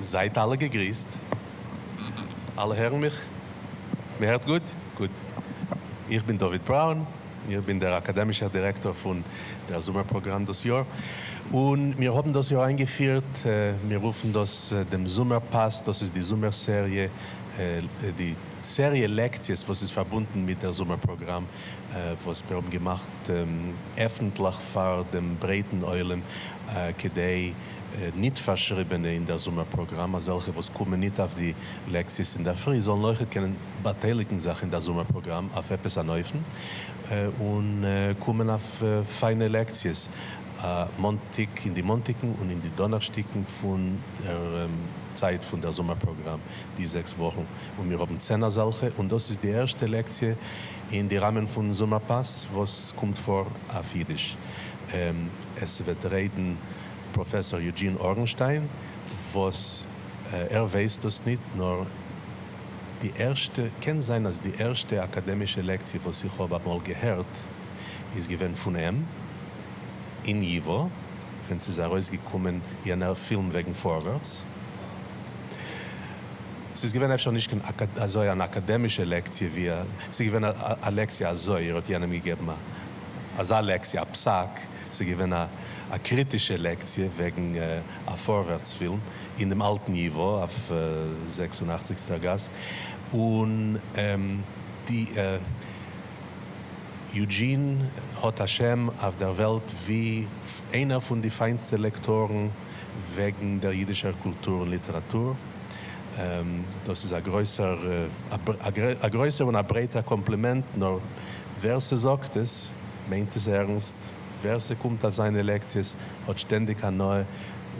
זייט אלע געגריסט. אלע הערן מיך? מען הערט גוט? גוט. איך בין דוד בראון, איך בין דער אקאדעמישער דירעקטאר פון דער זומער פראגראם דאס יאר, און מיר האבן דאס יאר איינגעפירט, מיר רופן דאס דעם זומער פאס, דאס איז די זומער סעריע, די סעריע לעקציעס וואס איז פארבונדן מיט דער זומער פראגראם, וואס מיר האבן געמאכט עפנטליך פאר דעם ברייטן עולם, כדי ניט פארשריבענע אין דער זומער פראגראם, אזעלכע וואס קומען ניט אויף די לעקציעס אינדערפרי, זאלן אויכעט קענען באטייליגן זיך אין דער זומער פראגראם אויף עפעס אן אופן, און קומען אויף פיינע לעקציעס מאנטיק, אין די מאנטיקן און אין די דאנערשטיקן פון דער צייט פון דער זומער פראגראם, די זעקס וואכן, און מיר האבן צען אזעלכע, און דאס איז די ערשטע לעקציע אין די ראמען פון זומער פאס וואס קומט פאר אויף אידיש. עס וועט רעדן פראפעסאר יוג'ין ארנשטיין, וואס ער ווייסט דאס ניט, נאר די ערשטע, קען זיין אז די ערשטע אקאדעמישע לעקציע וואס איך האב אמאל געהערט איז געווען פון אים אין ייווא, ווען ס'איז ארויסגעקומען יענער פילם וועגן פארווערטס. ס'איז געווען אפשר נישט קיין אזוי אן אקאדעמישע לעקציע ווי א, ס'איז געווען א לעקציע אזוי, ער האט יענעם געגעבן א אזא לעקציע, א פסק, ס'איז געווען א א קריטישע לעקציע וועגן א פארווערטס פילם אין דעם אלטן ייווא אויף זעקס און אכציגסטער גאס, און די יוג'ין האט א שם אויף דער וועלט ווי איינער פון די פיינסטע לעקטארן וועגן דער אידישער קולטור און ליטעראטור. דאס איז א גרויסער א גרויסער און א ברייטער קאמפלימענט, נאר ווער ס'זאגט עס מיינט עס ערנסט, ווער ס'קומט אויף זיינע לעקציעס האט שטענדיג הנאה,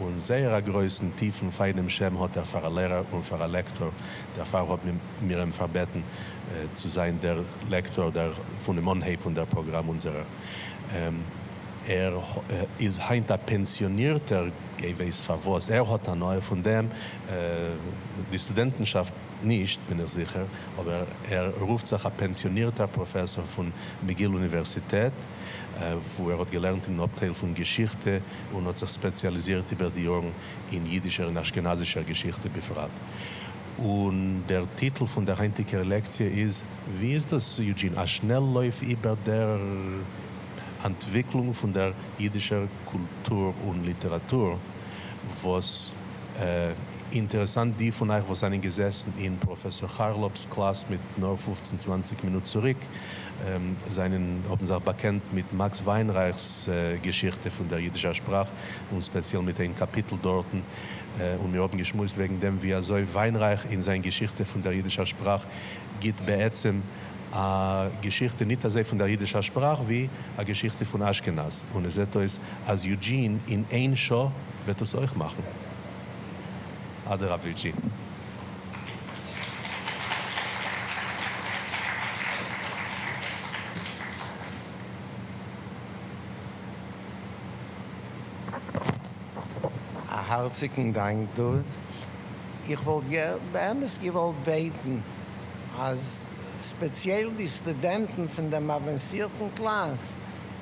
און זייער א גרויסן טיפן פיינעם שם האט ער פאר א לערער און פאר א לעקטאר, דערפאר האבן מיר אים פארבעטן צו זיין דער לעקטאר דער פונעם אנהייב פון דער פראגראם אונזערער. ער איז היינט א פענסיאנירטער, גיי ווייס פארוואס ער האט הנאה פון דעם, די סטודענטנשאפט נישט בין איך זיכער, אבער ער רופט זיך א פענסיאנירטער פראפעסאר פון מגיל אוניווערסיטעט, וואו ער האט געלערנט אין אפטייל פון געשיכטע און האט זיך ספעציאליזירט איבער די יארן אין אידישער און אשכנזישער געשיכטע בפרט. און דער טיטל פון דער היינטיגער לעקציע איז, ווי איז דאס יוג'ין? א שנעל-לויף איבער דער אנטוויקלונג פון דער אידישער קולטור און ליטעראטור, וואס אינטערעסאנט די פון אייך וואס זענען געזעסן אין פראפעסאר כארלאפ'ס קלאס מיט נאר פופצן צוואנציג מינוט צוריק, זענען האבן זיך באקענט מיט מאקס וויינרייך'ס געשיכטע פון דער אידישער שפראך, און ספעציעל מיט איין קאפיטל דארטן, און מיר האבן געשמועסט וועגן דעם ווי אזוי וויינרייך אין זיין געשיכטע פון דער אידישער שפראך גיט בעצם א געשיכטע ניט אזוי פון דער אידישער שפראך ווי א געשיכטע פון אשכנז, און עס זעט אויס אז יוג'ין אין איין שעה וועט דאס אויך מאכן. אדרבה יוג'ין. א הארציגן דאנק דוד. איך וואלט באמת געוואלט בעטן אז ספעציעל די סטודענטן פון דעם אוואנסירטן קלאס,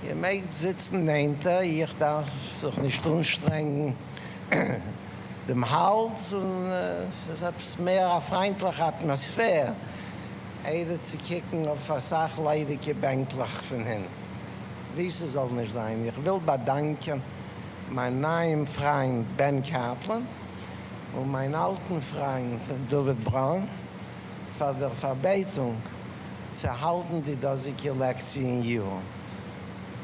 איר מעגט זיצן נענטער, איך דארף זיך נישט אנשטרענגן דעם האלז, און ס'איז עפעס מער א פריינטליכע אטמאספער, איידער צו קוקן אויף אסאך ליידיגע בענקלעך פון הינטן. ווי ס'זאל נישט זיין, איך וויל באדאנקען מיין נייעם פריינט בען קאפלען און מיין אלטן פריינט דוד בראון פאר דער פארבעטונג צו האלטן די דאזיגע לעקציע אין ייווא.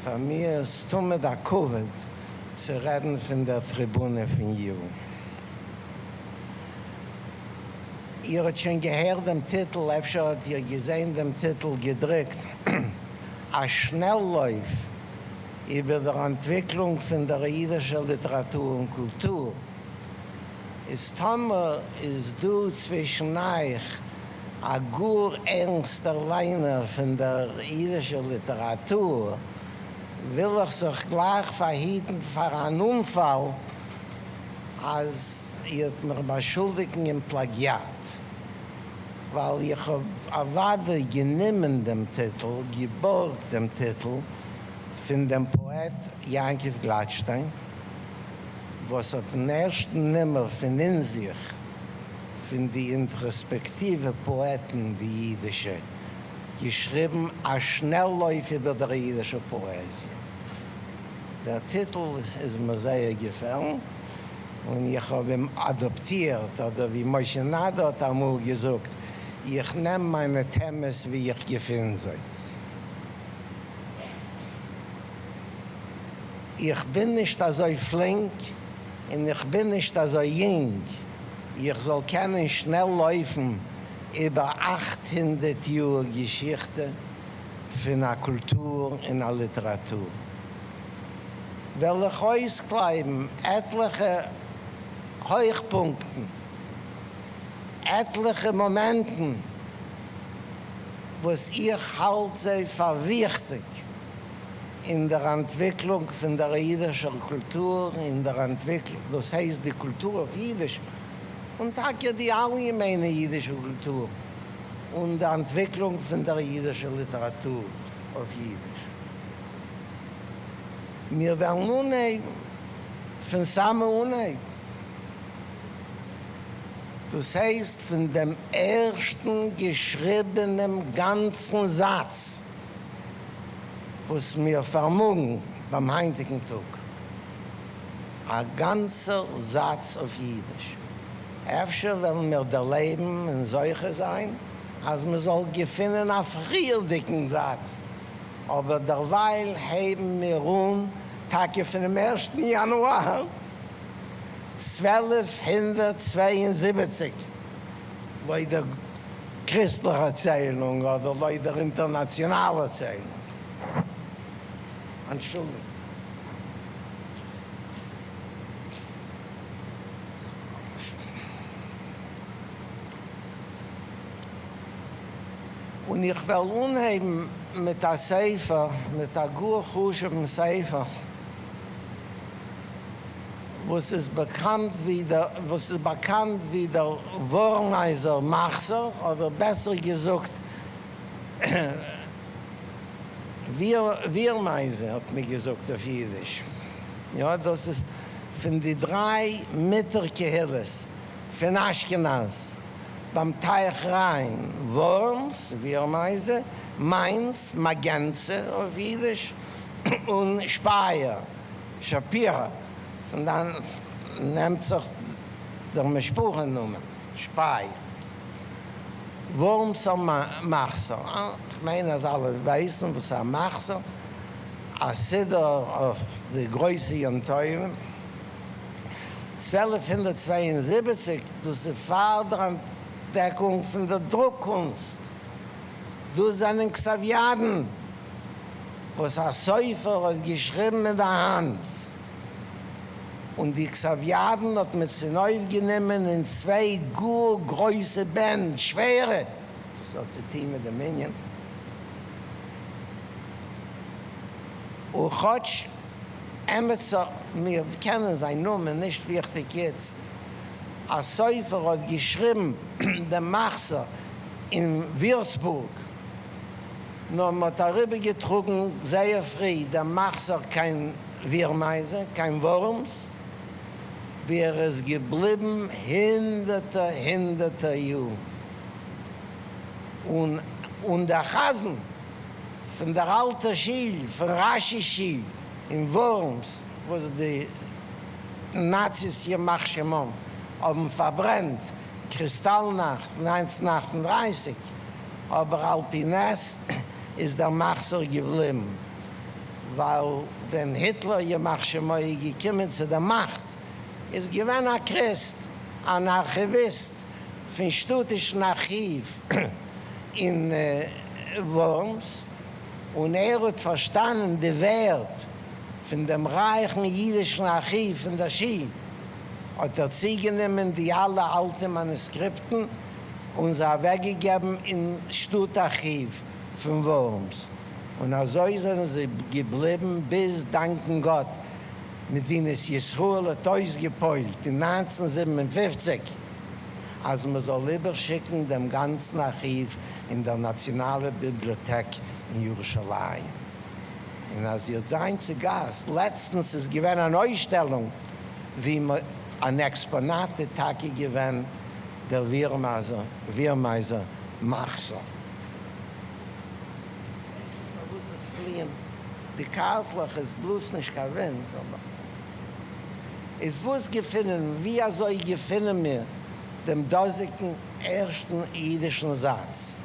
פאר מיר איז תמיד א כבוד צו רעדן פון דער טריבונע פון ייווא. איר האט שוין געהערט דעם טיטל, אפשר האט איר געזען דעם טיטל געדרוקט, א שנעל-לויף איבער דער אנטוויקלונג פון דער אידישער ליטעראטור און קולטור. איז טאמער איז דא צווישן אייך א גאר ערנסטער ליינער פון דער אידישער ליטעראטור, וויל איך זיך גלייך פארהיטן פאר אן אנפאל אז איר וועט מיך באשולדיגן אין פלאגיאט, ווייל איך האב אוודאי גענומען דעם טיטל, געבארגט דעם טיטל פון דעם פאעט יעקב גלאטשטיין. וואס האט אין ערשטן נומער פון אין זיך פון די אינטראספעקטיווע פאעטן די אידישע געשריבן א שנעל-לויף איבער דער אידישער פאעזיע. דער טיטל איז מיר זייער געפעלן און איך האב אים אדאפטירט, אדער ווי משה נאדער האט אמאל געזאגט, איך נעם מיינע טעמעס ווי איך געפין זיי. איך בין נישט אזוי פלינק און איך בין נישט אזוי יונג איך זאל קענען שנעל לויפן איבער 800 יאר געשיכטע פון א קולטור און א ליטעראטור. וועל איך אויסקלייבן עטליכע הויכפונקטן, עטליכע מאמענטן וואס איך האלט זיי פאר וויכטיג אין דער אנטוויקלונג פון דער אידישער קולטור, אין דער אנטוויקלונג, דאס הייסט די קולטור אויף אידיש, און טאקע די אלגעמיינע אידישע קולטור, און די אנטוויקלונג פון דער אידישער ליטעראטור אויף אידיש. מיר וועלן אנהייבן פון סאמע אנהייב, דאס הייסט פון דעם ערשטן געשריבענעם גאנצן זאץ וואס מיר פארמאגן ביים היינטיגן טאג, א גאנצער זאץ אויף אידיש. אפשר וועלן מיר דערלעבן און זוכה זיין אז מען זאל געפינען א פריערדיגן זאץ, אבער דערווייל הייבן מיר אן טאקע פונעם ערשטן יאנואר 1272 לויט דער קריסטליכער ציילונג אדער לויט דער אינטערנאציאנאלער ציילונג. אנטשולדיגט. און איך וועל אנהייבן מיט א ספר, מיט א גאר חשוב'ן ספר, וואס איז באקאנט ווי דער, וואס איז באקאנט ווי דער ווארמייזער מחזור, אדער בעסער געזאגט, ווירמייזע האט מען געזאגט אויף אידיש. יא, דאס איז פון די דריי מוטער קהילות פון אשכנז ביים טייך ריין, ווארמס, ווירמייזע, מיינץ, מאגענצע אויף אידיש, און שפייער, שפירא, פון דאן נעמט זיך דער משפחה נאמען, שפייער. ווארמסער מחזור, כ'מיין אז אלע ווייסן וואס איז א מחזור, א סידור אויף די גרויסע יום טובים, 1272, דאס איז פאר דער אנטדעקונג פון דער דרוק-קונסט, דאס זענען כתב-ידן וואס א סופר האט געשריבן מיט דער האנט, און די כתב-ידן האט מען צונויפגענומען אין צוויי גאר גרויסע בענד, שווערע, דאס האט צו טון מיט דעם ענין, און כאטש עמיצער, מיר קענען זיין נאמען, נישט וויכטיג איצט, א סופר האט געשריבן דעם מחזור אין ווירצבורג, נאר מען האט אריבערגעטראגן זייער פרי דעם מחזור קיין ווירמייזע, קיין ווארמס, וואו ער איז געבליבן הונדערטער הונדערטער יארן, און און דער חזן פון דער אלטער שיל, פון רשי שיל אין ווארמס, וואס די נאציס ימח שמם האבן פארברענט קריסטאלנאכט 1938, אבער על פי נס איז דער מחזור געבליבן, ווייל ווען היטלער ימח שמו איז געקומען צו דער מאכט איז געווען א קריסט, אן ארכיוויסט פון שטאטישן ארכיוו אין ווארמס, און ער האט פארשטאנען די ווערד פון דעם רייכן אידישן ארכיוו פון דער שיל, האט ער צוגענומען די אלע אלטע מאנוסקריפטן און זיי אוועקגעגעבן אין שטאט ארכיוו פון ווארמס, און אזוי זענען זיי געבליבן ביז, דאנקן גאט, מדינת ישראל האט אויסגעפועלט אין 1957 אז מען זאל איבערשיקן דעם גאנצן ארכיוו אין דער נאציאנאלער ביבליאטעק אין ירושלים. און אז איר זיינט צו גאסט, לעצטנס איז געווען אן אויסשטעלונג ווי אן עקספאנאט איז טאקע געווען דער ווירמייזער מחזור. כ'ווייס נישט פארוואס עס פליען די קארטלעך, עס בלאזט נישט קיין ווינט אבער איז וואס געפינען ווי אזוי געפינען מיר דעם דאזיגן ערשטן אידישן זאץ?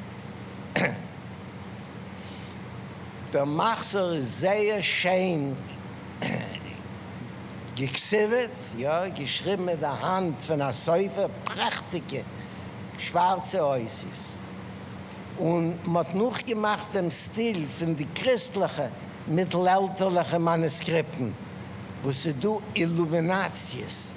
דער מחזור איז זייער שיין געכתיבה'ט, יא, געשריבן מיט דער האנט פון א סופר, פרעכטיגע שווארצע אותיות, און מ'האט נאכגעמאכט דעם סטיל פון די קריסטליכע מיטלעלטערליכע מאנוסקריפטן, וואו ס'איז דא אילומינאציעס,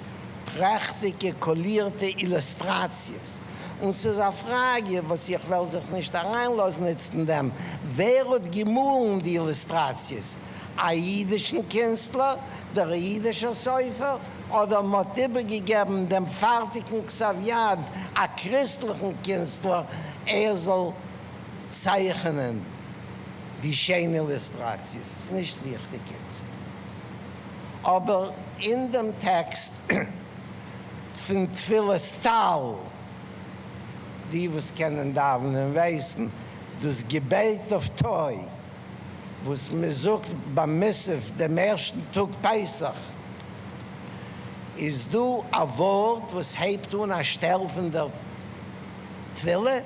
פרעכטיגע קאלירטע אילוסטראציעס. און ס'איז א פראגע וואס איך וועל זיך נישט אריינלאזן איצט אין דעם, ווער האט געמאלן די אילוסטראציעס? א אידישן קינסטלער? דער אידישער סופר? אדער מ'האט איבערגעגעבן דעם פארטיגן כתב יד א קריסטליכן קינסטלער ער זאל צייכענען די שיינע אילוסטראציעס? נישט וויכטיג איצט. אבער אין דעם טעקסט פון תפילת טל, די וואס קענען דאווענען ווייסן, דאס געבעט אויף טוי וואס מען זאגט ביי מוסף דעם ערשטן טאג פסח, איז דא א ווארט וואס הייבט אן א שטעל פון דער תפילה,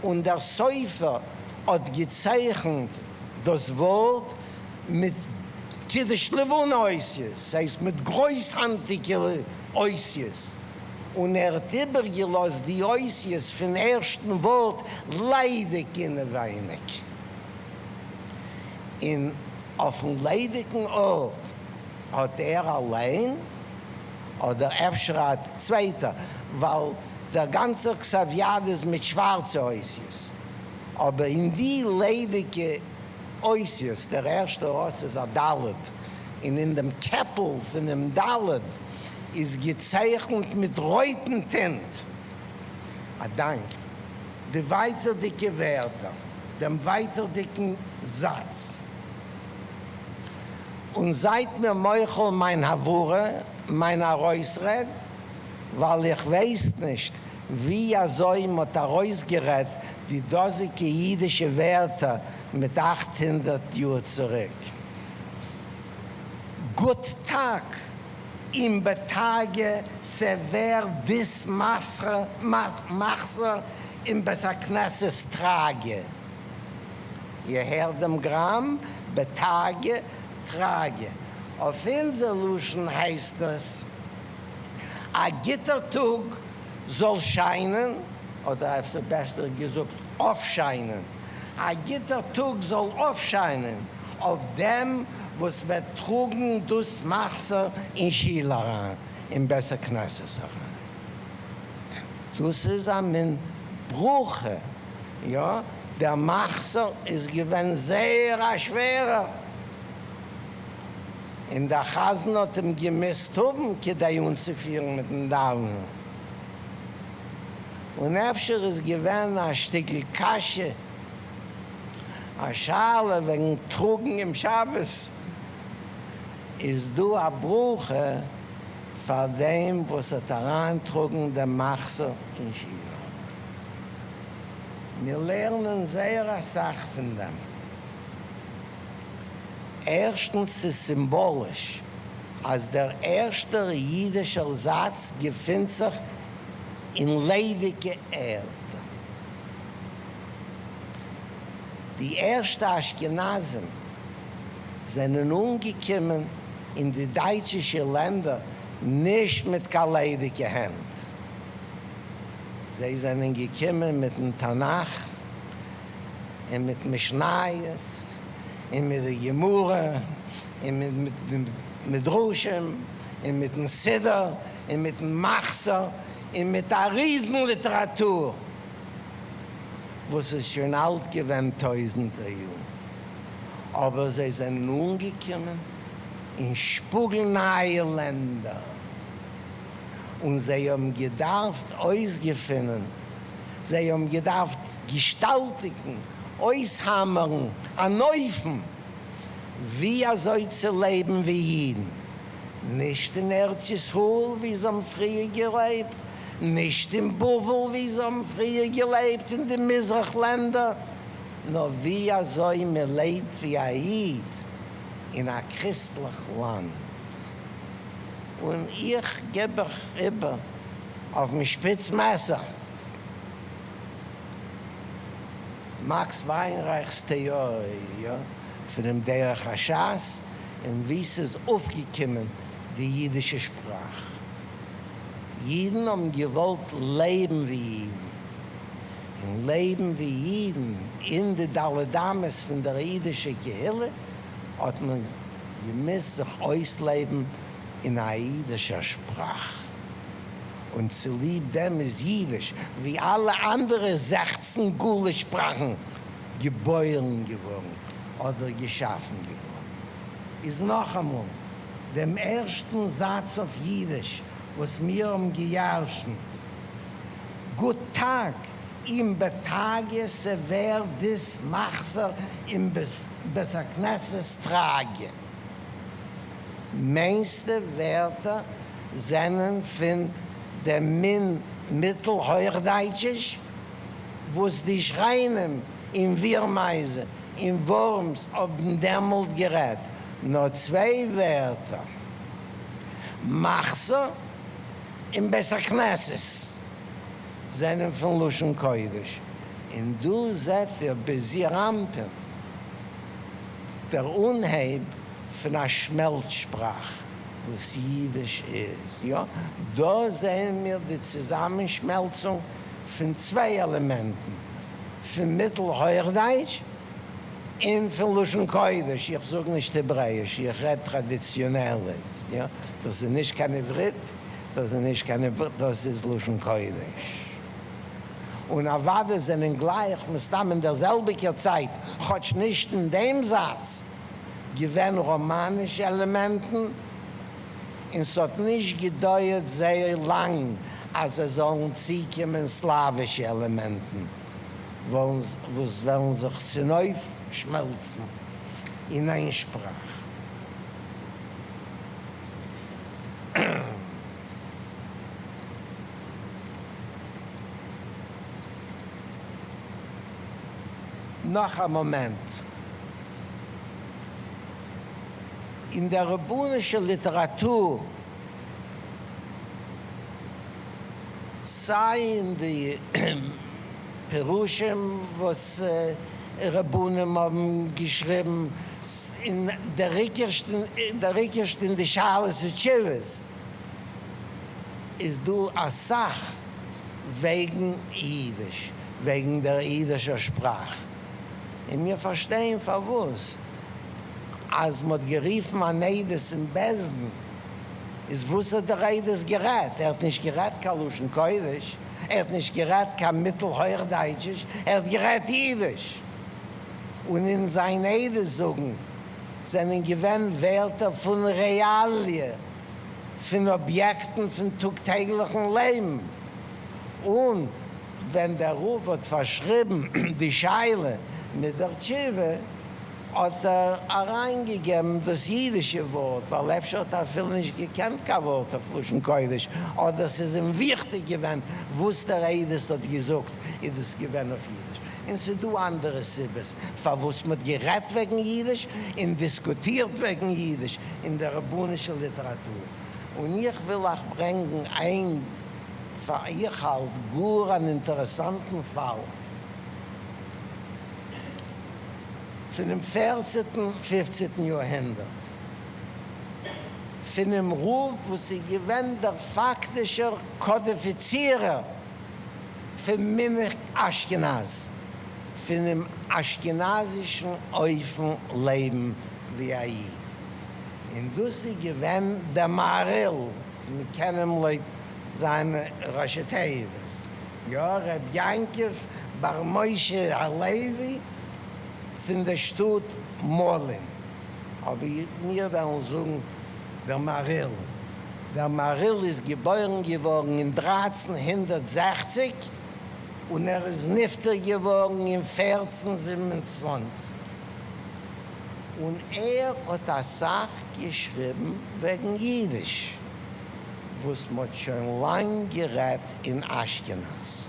און דער סופר האט געצייכנט דאס ווארט מיט קידוש לבנה אותיות, ס'הייסט מיט גרויסהאנטיגע אותיות, און ער האט איבערגעלאזט די אותיות פון ערשטן ווארט ליידיג אינעווייניג, און אויפן ליידיגן ארט האט ער אליין, אדער אפשר א צווייטער, ווייל דער גאנצער כתב יד איז מיט שווארצע אותיות, אבער אין די ליידיגע אותיות, דער ערשטער אות איז א ד', און אין דעם קעפל פונעם ד' איז געצייכנט מיט רויטן טינט. א דאנק די ווייטערדיגע ווערטער, דעם ווייטערדיגן זאץ. און זייט מיר מוחל מיין הברה, מיין ארויסרעד, ווייל איך ווייס נישט ווי אזוי מ'האט ארויסגערעדט די דאזיגע אידישע ווערטער מיט 800 יאר צוריק. גוט טאג אין בטאגע ס'ווער דיס מחזור אין בית הכנסת טראגע. איר הערט דעם גראם? בטאגע טראגע. אויף אונזער לשון הייסט עס א גוטער טאג זאל שיינען, אדער אפשר בעסער געזאגט אויפשיינען, א גוטער טאג זאל אויפשיינען אויף דעם וואס וועט טראגן דאס מחזור אין שול אריין, אין בית הכנסת אריין. דאס איז א מין ברכה, יא, דער מחזור איז געווען זייער א שווערער, און דער חזן האט אים געמוזט האבן כדי אנצופירן מיטן דאווענען, און אפשר איז געווען א שטיקל קשיא, א שאלה וועגן טראגן אום שבת, איז דא א ברכה פאר דעם וואס האט אריינטראגן דעם מחזור אין שול אריין? מיר לערנען זייער אסאך פון דעם. ערשטנס ס'איז סימבאליש אז דער ערשטער אידישער זאץ געפינט זיך אין ליידיגע ערד. די ערשטע אשכנזים זענען אנגעקומען אין די דייטשישע לענדער נישט מיט קיין ליידיגע הענט. זיי זענען געקומען מיטן תנך און מיט משניות און מיט די גמרא און מיט די מדרשים און מיטן סידור און מיטן מחזור און מיט א ריזן ליטעראטור וואס איז שוין אלט געווען טויזנטער יארן, אבער זיי זענען אנגעקומען אין שפאגל נייע לענדער און זיי האבן געדארפט אויסגעפינען, זיי האבן געדארפט געשטאלטיגן, אויסהאמערן אן אופן ווי אזוי צו לעבן ווי אידן. נישט אין ארץ ישראל ווי זיי האבן פריער געלעבט, נישט אין בבל ווי זיי האבן פריער געלעבט אין די מזרח לענדער, נאר ווי אזוי מען לעבט ווי א איד אין א קריסטליך לאנד. און איך געב אייך איבער אויפן שפיץ מעסער מאקס וויינרייך'ס טעאריע פונעם דרך הש"ס און ווי ס'איז אויפגעקומען די אידישע שפראך. אידן האבן געוואלט לעבן ווי אידן, און לעבן ווי אידן אין די ד' אמות פון דער אידישער קהילה האט מען געמוזט זיך אויסלעבן אין א אידישער שפראך, און צוליב דעם איז אידיש, ווי אלע אנדערע 16 גלות שפראכן, געבוירן געווארן אדער געשאפן געווארן. איז נאכאמאל, דעם ערשטן זאץ אויף אידיש וואס מיר האבן געירשנט, גוט טאג, אם בתגיה ס'ווערט דיס מחזור אין בית הכנסת טראגיע. מיינסטע ווערטער זענען פון דעם מין מיטל-הויכדייטשיש וואס די שכנים אין ווירמייזע און ווארמס האבן דעמאלט גערעדט, נאר צוויי ווערטער, מחזור און בית הכנסת. זענען פון לשון קודש, און דא זעט איר בזעיר אנפין דער אנהייב פון א שמעלץ שפראך וואס אידיש איז, יא, דא זעען מיר די צוזאמענשמעלצונג פון צוויי עלעמענטן, פון מיטל הויכדייטש און פון לשון קודש, איך זאג נישט העברעאיש, איך רעד טראדיציאנעל איצט, יא, דאס איז נישט קיין עברית. דאס איז נישט קיין עברית, דאס איז לשון קודש. און אוודאי זענען גלייך מסתם אין דער זעלביגער צייט, כאטש נישט אין דעם זאץ, געווען ראמאנישע עלעמענטן, און ס'האט נישט געדויערט זייער לאנג אז עס זאלן צוקומען סלאווישע עלעמענטן וואס וועלן זיך צונויפשמעלצן אין איין שפראך. נאך א מאמענט. אין דער רבנישער ליטעראטור, סיי אין די פירושים וואס רבנים האבן געשריבן, און דער עיקרשט אין די שאלות ותשובות, איז דא אסאך וועגן אידיש, וועגן דער אידישער שפראך, און מיר פארשטייען פארוואס אז מ'האט גערופן אן עדות אין בית דין, איז וואס האט דער עדות גערעדט? ער האט נישט גערעדט קיין לשון קודש, ער האט נישט גערעדט קיין מיטל הויכדייטשיש, ער האט גערעדט אידיש, און אין זיין עדות זאגן זענען געווען ווערטער פון רעאליע, פון אביעקטן פון טאג טעגליכן לעבן, און ווען דער רב האט פארשריבן די שאלה מיט דער תשובה, האט ער אריינגעגעבן דאס אידישע ווארט, ווייל אפשר האט ער אפילו נישט געקענט קיין ווארט אויף לשון קודש, אדער ס'איז אים וויכטיג געווען וואס דער עדות האט געזאגט, איז דאס געווען אויף אידיש. און ס'איז דא אנדערע סיבות פארוואס מ'האט גערעדט וועגן אידיש און דיסקוטירט וועגן אידיש אין דער רבנישער ליטעראטור. און איך וויל אייך ברענגן איין, פאר איך האלט, גאר אן אינטערעסאנטן פאל. פונעם פערצעטן פיפצעטן יארהונדערט, פונעם רב וואס איז געווען דער פאקטישער קאדיפיצירער פון מנהג אשכנז, פונעם אשכנזישן אופן לעבן ווי א איד, און דאס איז געווען דער מהריל, מיר קענען אים לויט זיינע ראשי תיבות. יא, ר' יעקב בר משה הלוי פון די שטאט מאלין, אבער מיר וועלן זאגן דער מהריל. דער מהריל איז געבוירן געווארן אין 1360 און ער איז נפטר געווארן אין 1427. און ער האט אסאך געשריבן וועגן אידיש וואס מ'האט שוין לאנג גערעדט אין אשכנז.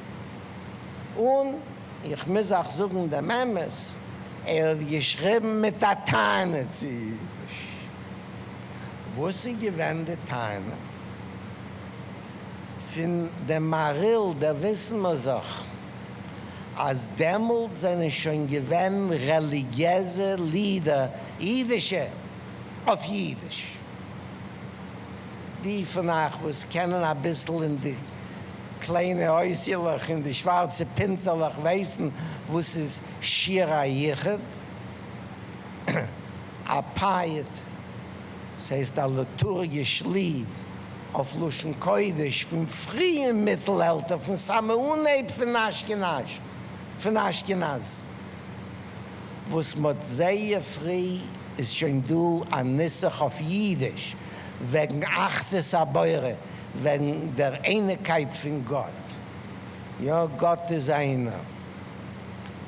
און איך מוז אייך זאגן דעם אמת, ער האט געשריבן מיט א טענה צו אידיש. וואס איז געווען די טענה? פון דעם מהריל דערוויסן מיר זיך אז דעמאלט זענען שוין געווען רעליגיעזע לידער אידישע אויף אידיש. די פון אייך וואס קענען אביסל אין די קליינע אותיות'לעך און די שווארצע פינטעלעך ווייסן וואס איז שיר היחוד, א פייעט, ס'הייסט א ליטורגיש ליד אויף לשון קודש פון פריען מיטל-עלטער, פון סאמע אנהייב פון אשכנז, פון אשכנז, וואס מ'האט זייער פרי איז שוין דא א נוסח אויף אידיש וועגן אחדות הבורא, וועגן דער אייניקייט פון גאט, יא גאט איז איינער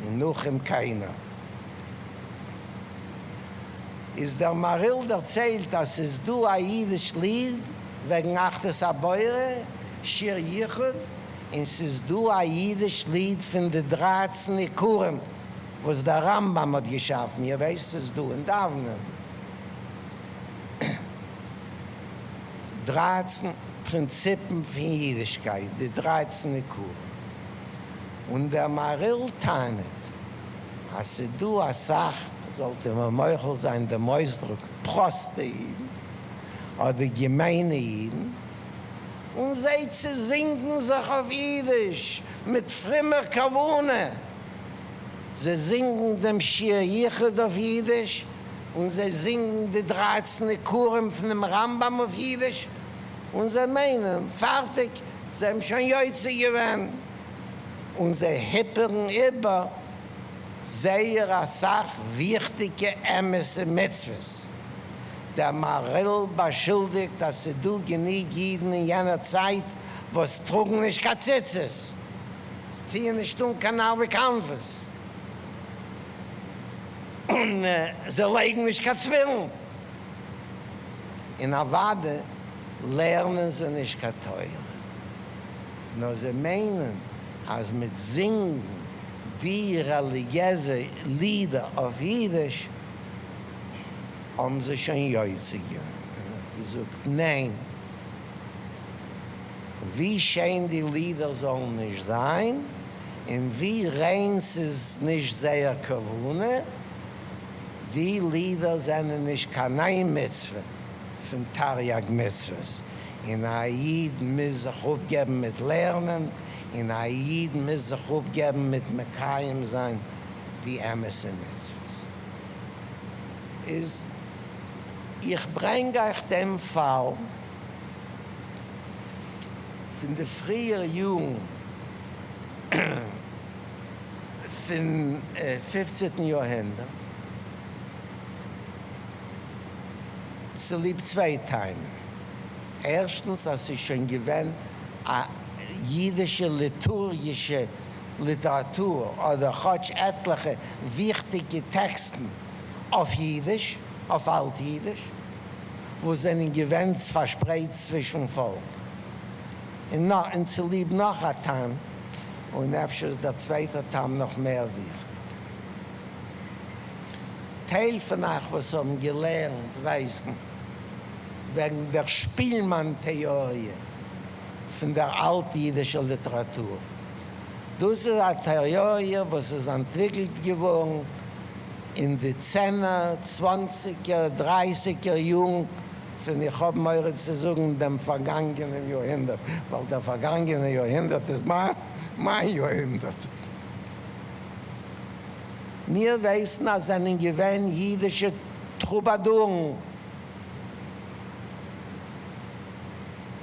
און נאך אים קיינער. איז דער מהריל דערציילט אז ס'איז דא א אידיש ליד וועגן אחדות הבורא, שיר יחוד, און ס'איז דא א אידיש ליד פון די דרייצן עיקרים וואס דער רמב ם האט געשאפן, איר ווייסט ס'איז דא אין דאווענען דרייצן פרינציפן פון אידישקייט, די דרייצן עיקרים, און דער מהריל טענה'ט אז ס'דא אסאך, זאלט איר מיר מוחל זיין דעם אויסדרוק, פראסטע אידן, אדער געמיינע אידן, און זיי צעזינגן זיך אויף אידיש מיט פרומער כוונה, זיי זינגן דעם שיר יחוד אויף אידיש, און זיי זינגן די דרייצן עיקרים פונעם רמב ם אויף אידיש, און זיי מיינען, פארטיג, זיי האבן שוין יוצא געווען. און זיי היפערן איבער זייער אסאך וויכטיגע אמת'ע מצוות. דער מהריל באשולדיגט אז ס'דא גענוג אידן אין יענער צייט וואס טראגן נישט קיין ציצית, טוען נישט אן קיין ארבע כנפות, און זיי לייגן נישט קיין תפילין, און אוודאי לערנען זיי נישט קיין תורה. נאר זיי מיינען אז מיט זינגן די רעליגיעזע לידער אויף אידיש האבן זיי שוין יוצא געווען. און איך האב געזאגט ניין, ווי שיין די לידער זאלן נישט זיין און ווי ריין ס'איז נישט זייער כוונה, די לידער זענען נישט קיין איין מצוה פון תריג מצוות, און א איד מוז זיך אפגעבן מיט לערנען, און א איד מוז זיך אפגעבן מיט מקיים זיין די אמת'ע מצוות. איז איך ברענג אייך דעם פאל פון די פריע יארן פון פופצעטן יארהונדערט צוליב צוויי טעמים. ערשטנס אז ס'איז שוין געווען א אידישע ליטורגישע ליטעראטור אדער כאטש עטליכע וויכטיגע טעקסטן אויף אידיש, אויף אלט אידיש, וואס זענען געווען פארשפרייט צווישן פאלק. און צוליב נאך א טעם, און אפשר איז דער צווייטער טעם נאך מער וויכטיג. טייל פון אייך וואס האבן געלערנט ווייסן וועגן דער שפילמאן טעאריע פון דער אלט-אידישער ליטעראטור. דאס איז א טעאריע וואס איז אנטוויקלט געווארן אין די צענער, צוואנציגער, דרייסיגער יארן פון, איך האב מורא צו זאגן, דעם פארגאנגענעם יארהונדערט, ווייל דער פארגאנגענער יארהונדערט איז מיין יארהונדערט. מיר ווייסן אז זענען געווען אידישע טרובאדורן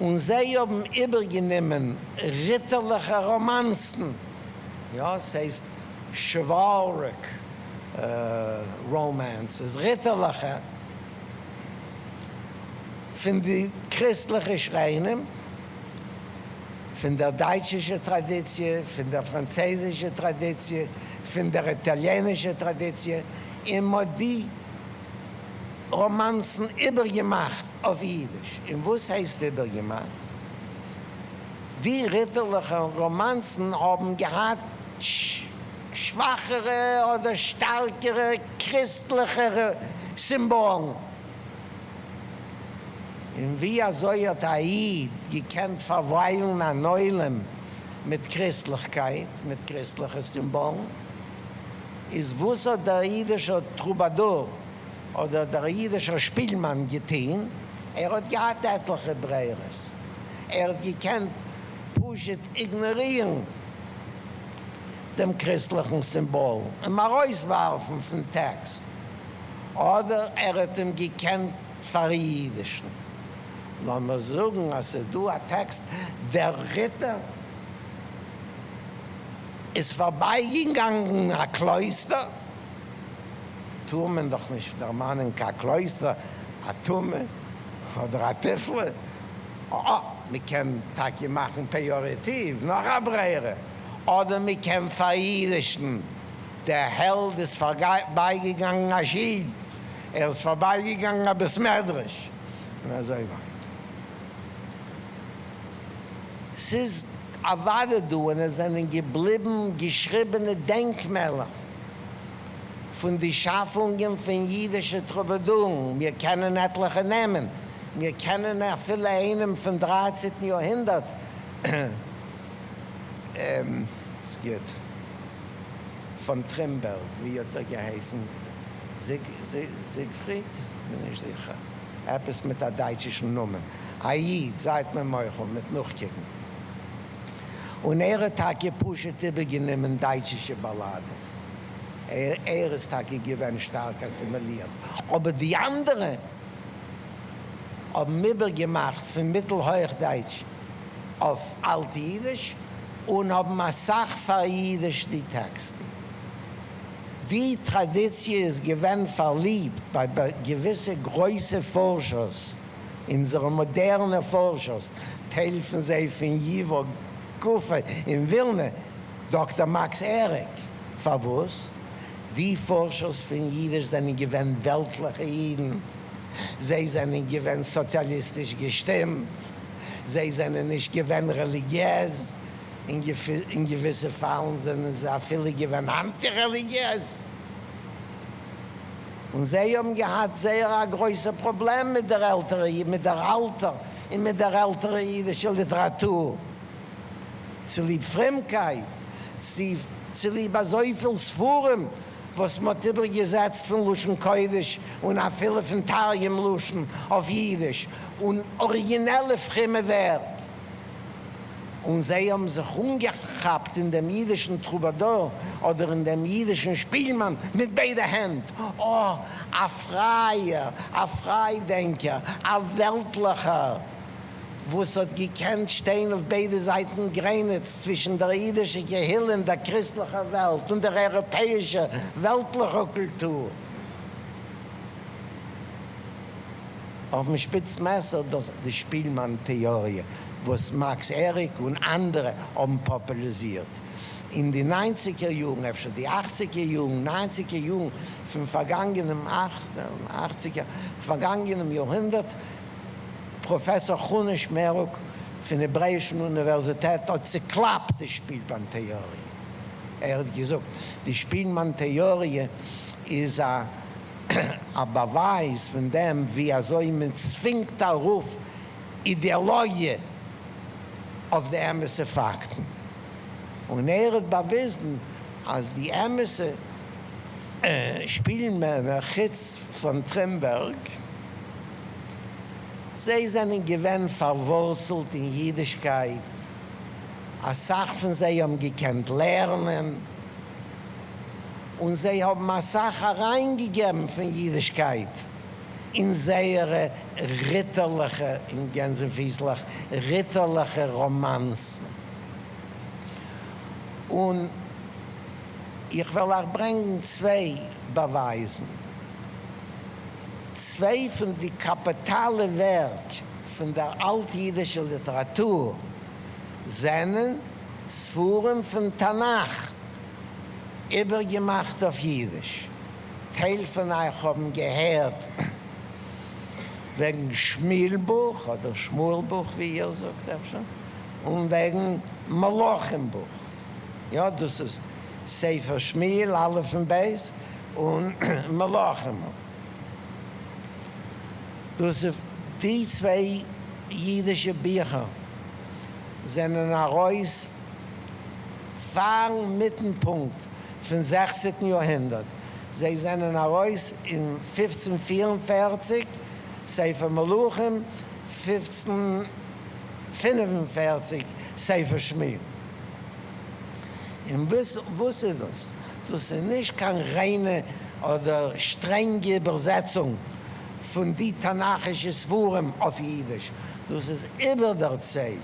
און זיי האבן איבערגענומען ריטערליכע ראמאנסן, יא, ס'הייסט chivalric romances, ריטערליכע, פון די קריסטליכע שכנים. פון דער דייטשישער טראדיציע, פון דער פראנצייזישער טראדיציע, פון דער איטאליענישער טראדיציע, און מ'האט די ראמאנסן איבערגעמאכט אויף אידיש. און וואס הייסט איבערגעמאכט? די ריטערליכע ראמאנסן האבן געהאט שוואכערע אדער שטארקערע קריסטליכערע סימבאלן. און ווי אזוי האט א איד געקענט פארוויילן אן עולם מיט קריסטליכקייט, מיט קריסטליכע סימבאלן? איז וואס האט דער אידישער טרובאדור אדער דער אידישער שפילמאן געטוהן? ער האט געהאט עטליכע ברירות, ער האט געקענט פשוט איגנארירן דעם קריסטליכן סימבאל, אים ארויסווארפן פון טעקסט, אדער ער האט אים געקענט פאראידישן. לאמיר זאגן אז ס'איז דא א טעקסט דער ריטער איז פארבייגעגאנגען א קלויסטער, טאר מען דאך נישט דערמאנען קיין קלויסטער, א טומאה אדער א תיפלה, אה, מען קען טאקע מאכן פעיארעטיוו, נאך א ברירה, אדער מען קען פאראידישן, דער העלד איז פארבייגעגאנגען א שול, ער איז פארבייגעגאנגען א בית מדרש, און אזוי ווייטער. ס'איז אוודאי דא און עס זענען געבליבן געשריבענע דענקמעלער פון די שאפונגען פון אידישע טרובאדורן, מיר קענען עטליכע נעמען, מיר קענען אפילו איינעם פון דרייצעטן יארהונדערט, ס'גוט, פון טרימבערג, ווי האט ער געהייסן? זיגפריד? כ'בין נישט זיכער. עפעס מיט א דייטשישן נאמען, א איד, זייט מיר מוחל מיט נאכקוקן. און ער האט טאקע פשוט איבערגענומען דייטשישע באלאדעס, ער איז טאקע געווען שטארק אסימילירט, אבער די אנדערע האבן איבערגעמאכט פון מיטל-הויכדייטש אויף אלט-אידיש און האבן אסאך פאראידישט די טעקסטן. די טראדיציע איז געווען פארליבט ביי געוויסע גרויסע פארשערס, אונזערע מאדערנע פארשערס, טייל פון זיי פון ייווא גופא אין ווילנע, דאקטער מאקס עריק. פארוואס? די פארשערס פון אידיש זענען געווען וועלטליכע אידן, זיי זענען געווען סאציאליסטיש געשטימט, זיי זענען נישט געווען רעליגיעז, אין געוויסע פאלן זענען זיי אפילו געווען אנטי-רעליגיעז, און זיי האבן געהאט זייער א גרויסע פראבלעם מיט דער עלטערע מיט דער אלטער און מיט דער עלטערע אידישע ליטעראטור, צוליב פרומקייט, צוליב אזויפיל ספרים וואס מ'האט איבערגעזעצט פון לשון קודש און אפילו פון תרגום לשון אויף אידיש, און אריגינעלע פרומע ווערק. און זיי האבן זיך אנגעכאפט אין דעם אידישן טרובאדור אדער אין דעם אידישן שפילמאן מיט ביידע הענט, אה, א פרייער, א פריידענקער, א וועלטליכער, וואס האט געקענט שטיין אויף ביידע זייטן גרעניץ צווישן דער אידישער קהילה און דער קריסטליכער וועלט און דער אייראפעאישער וועלטליכער קולטור. אויפן שפיץ מעסער דאס די שפילמאן טעאריע וואס מאקס עריק און אנדערע האבן פאפוליזירט אין די ניינציגער יארן, אפשר די אכציגער יארן, ניינציגער יארן פון פארגאנגענעם אכציגער פארגאנגענעם יארהונדערט. פראפעסאר חנה שמערוק פון העברעאישן אוניווערזיטעט האט צוקלאפט די שפילמאן טעאריע. ער האט געזאגט, די שפילמאן טעאריע איז א א באווייז פון דעם ווי אזוי מען צווינגט ארויף אידעלאגיע אויף די אמת'ע פאקטן, און ער האט באוויזן אז די אמת'ע שפילמענער חוץ פון טרימבערג, זיי זענען געווען פארווארצלט אין אידישקייט, אסאך פון זיי האבן געקענט לערנען, און זיי האבן אסאך אריינגעגעבן פון אידישקייט אין זייערע ריטערליכע, אין גענזעפיסלעך, ריטערליכע ראמאנסן. און איך וועל אייך ברענגן צוויי באווייזן. צוויי פון די קאפיטאלע ווערק פון דער אלט-אידישער ליטעראטור זענען ספרים פון תנך. איבערגעמאכט אויף אידיש. טייל פון אייך האבן געהערט. וועגן שמואל בוך, אדער שמואל בוך ווי איר זאגט אפשר, און וועגן מלכים בוך. יא, דאס איז ספר שמואל א' און ב', און מלכים. דאס איז די צוויי אידישע ביכער זענען ארויס פארן מיטנפונקט פון זעכצנטן יארהונדערט. זיי זענען ארויס אין 1544, ספר מלכים, 1545, ספר שמואל. און וואס איז דאס? דאס איז נישט קיין ריינע אדער שטרענגע איבערזעצונג פון די תנכישע ספרים אויף אידיש, דאס איז איבערדערציילט,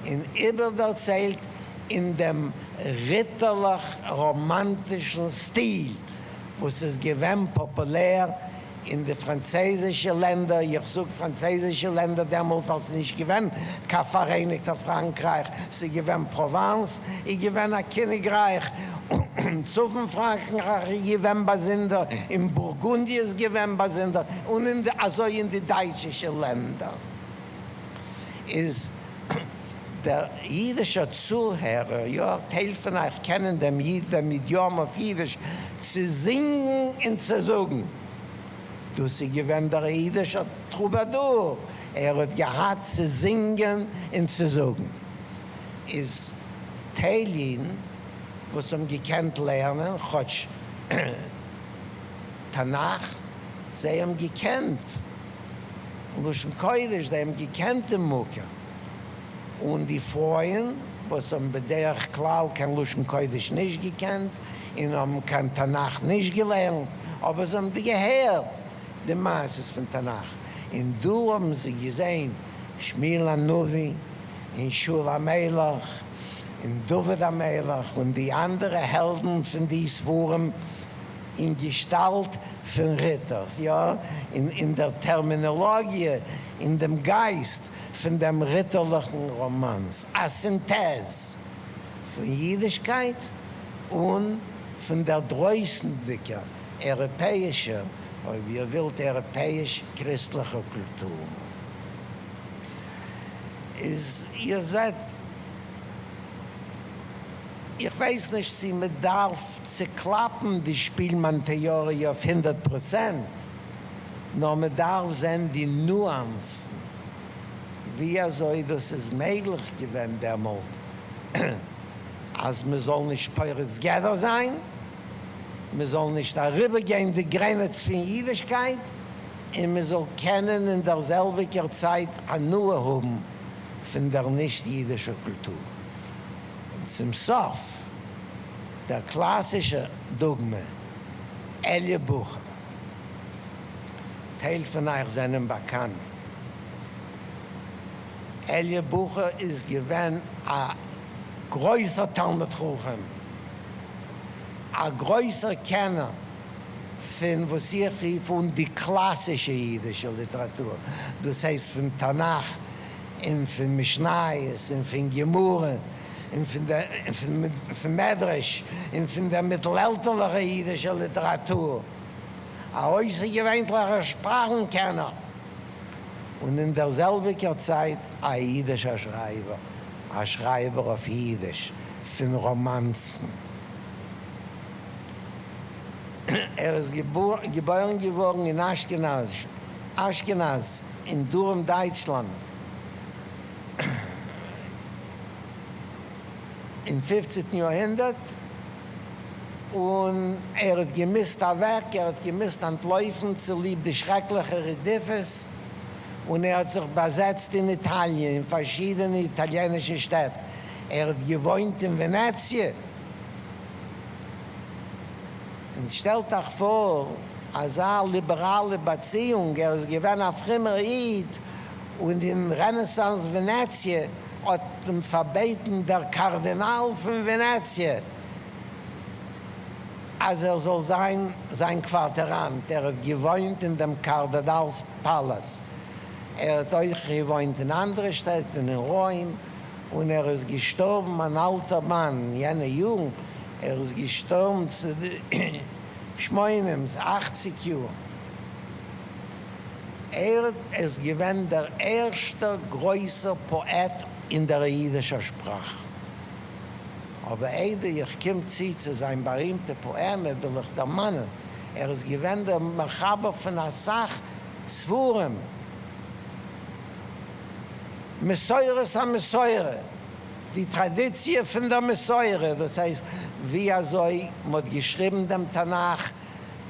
און איבערדערציילט אין דעם ריטערליך-ראמאנטישן סטיל וואס איז געווען פאפולער אין די פראנצייזישע לענדער, איך זאג פראנצייזישע לענדער דעמאלט ווייל ס'איז נישט געווען קיין פאראייניגטער פראנקרייך, ס'איז געווען פראוואנס איז געווען א קיניגרייך, און צפון פראנקרייך איז געווען באזונדער, און בורגונדיע איז געווען באזונדער, און אזוי אין די דייטשישע לענדער איז דער אידישער צוהערער, יא, טייל פון אייך קענען דעם איד, דעם אידיאם אויף אידיש, צו זינגן און צו זאגן. דאס איז געווען דער אידישער טרובאדור, ער האט געהאט צו זינגען און צו זאגן. איז טייל אידן וואס האבן געקענט לערנען כאטש תנך, זיי האבן געקענט לשון קודש, זיי האבן געקענט דעם מקור, און די פרויען וואס האבן בדרך כלל קיין לשון קודש נישט געקענט און האבן קיין תנך נישט געלערנט, אבער זיי האבן געהערט די מעשות פון תנך, און דא האבן זיי געזען שמואל הנביא און שאול המלך און דוד המלך און די אנדערע העלדן פון די ספרים אין געשטאלט פון ריטערס, יא, אין דער טערמינאלאגיע, אין דעם גייסט פון דעם ריטערליכן ראמאנס, א סינטעז פון אידישקייט און פון דער דרויסנדיקער אייראפעאישער, אויב איר ווילט, אייראפעאיש-קריסטליכער קולטור. איז איר זעט. איך ווייס נישט צי מען דארף צוקלאפן די שפילמאן טעאריע אויף 100%, נאר מען דארף זען די ניואנסן ווי אזוי דאס איז מעגליך געווען דעמאלט אז מען זאל נישט פורץ גדר זיין, מען זאל נישט אריבערגיין די גרעניץ פון אידישקייט, און מען זאל קענען אין דער זעלביגער צייט הנאה האבן פון דער נישט אידישער קולטור. און צום סוף דער קלאסישער דוגמא, אלי' בוכער. טייל פון אייך זענען באקאנט. אלי' בוכער איז געווען א גרויסער תלמיד חכם, א גרויסער קענער פון וואס איך רוף אן די קלאסישע אידישע ליטעראטור, דאס הייסט פון תנך און פון משניות און פון גמרא און פון מדרש און פון דער מיטלעלטערליכער אידישער ליטעראטור, א אויסערגעווענליכער שפראכן קענער און אין דער זעלביגער צייט א אידישער שרייבער, א שרייבער אויף אידיש פון ראמאנסן. ער איז געבוירן געווארן אין אשכנז, אשכנז אין דרום דייטשלאנד אין פופצנטן יארהונדערט, און ער האט געמוזט אוועק, ער האט געמוזט אנטלויפן צוליב די שרעקליכע רדיפות, און ער האט זיך באזעצט אין איטאליע, אין פארשידענע איטאליענישע שטעט, ער האט געוואוינט אין ווענעציע. און שטעלט אייך פאר אזא ליבעראלע באציאונג, ער איז געווען א פרומער איד, און אין רענעסאנס ווענעציע האט אים פארבעטן דער קארדינאל פון ווענעציע אז ער זאל זיין זיין קווארטעראנט, ער האט געוואוינט אין דעם קארדינאל'ס פאלאץ, ער האט אויך געוואוינט אין אנדערע שטעט און אין רוים, און ער איז געשטארבן אן אלטער מאן יענע יארן, ער איז געשטארבן צו די שמונים, אכציג יאר. ער איז געווען דער ערשטער גרויסער פאעט אין דער אידישער שפראך. אבער איידער איך קום צו צו זיין בארימטע פאעמע וויל איך דערמאנען, ער איז געווען דער מחבר פון אסאך ספרים, מסורת המסורה, די טראדיציע פון דער מסורה, דאס הייסט ווי אזוי מ'האט געשריבן דעם תנך,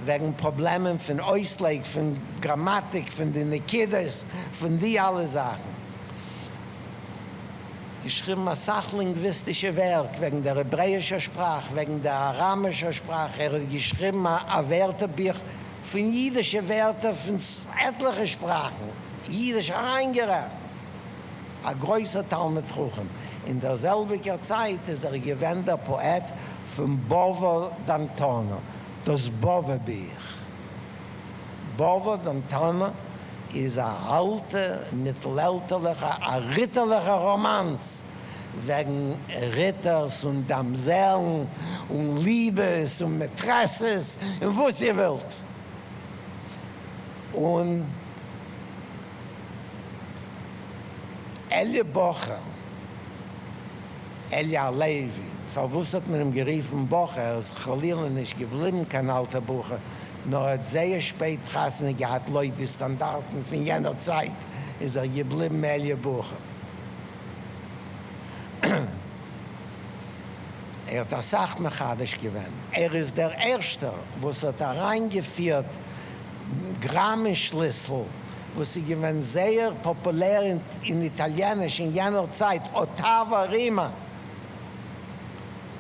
וועגן פראבלעמען פון אויסלייג, פון גראמאטיק, פון די נקודות, פון די אלע זאכן. געשריבן אסאך לינגוויסטישע ווערק וועגן דער העברעאישער שפראך, וועגן דער אראמישער שפראך, ער האט געשריבן א ווערטערבוך פון אידישע ווערטער פון עטליכע שפראכן, אידיש אריינגערעכנט. א גרויסער תלמיד חכם. אין דער זעלביגער צייט איז ער געווען דער פאעט פון בבא דאנטונא, דאס בבא בוך. בבא דאנטונא איז א אלטע מיטלעלטערליכע א ריטערליכע ראמאנס וועגן ריטערס און דאמזעלן און ליבעס און מעטרעסעס און וואס איר ווילט. און אלי' בחור, אלי' הלוי, פארוואס האט מען אים גערופן בחור, ער איז חלילה נישט געבליבן קיין אלטער בחור, נאר ער האט זייער שפעט חתונה געהאט לויט די סטאנדארטן פון יענער צייט איז ער געבליבן אלי' בחור. ער האט אסאך מחדש געווען, ער איז דער ערשטער וואס האט אריינגעפירט גראמען שליסל וואס איז געווען זייער פאפולער אין איטאליעניש אין יענער צייט, ottava rima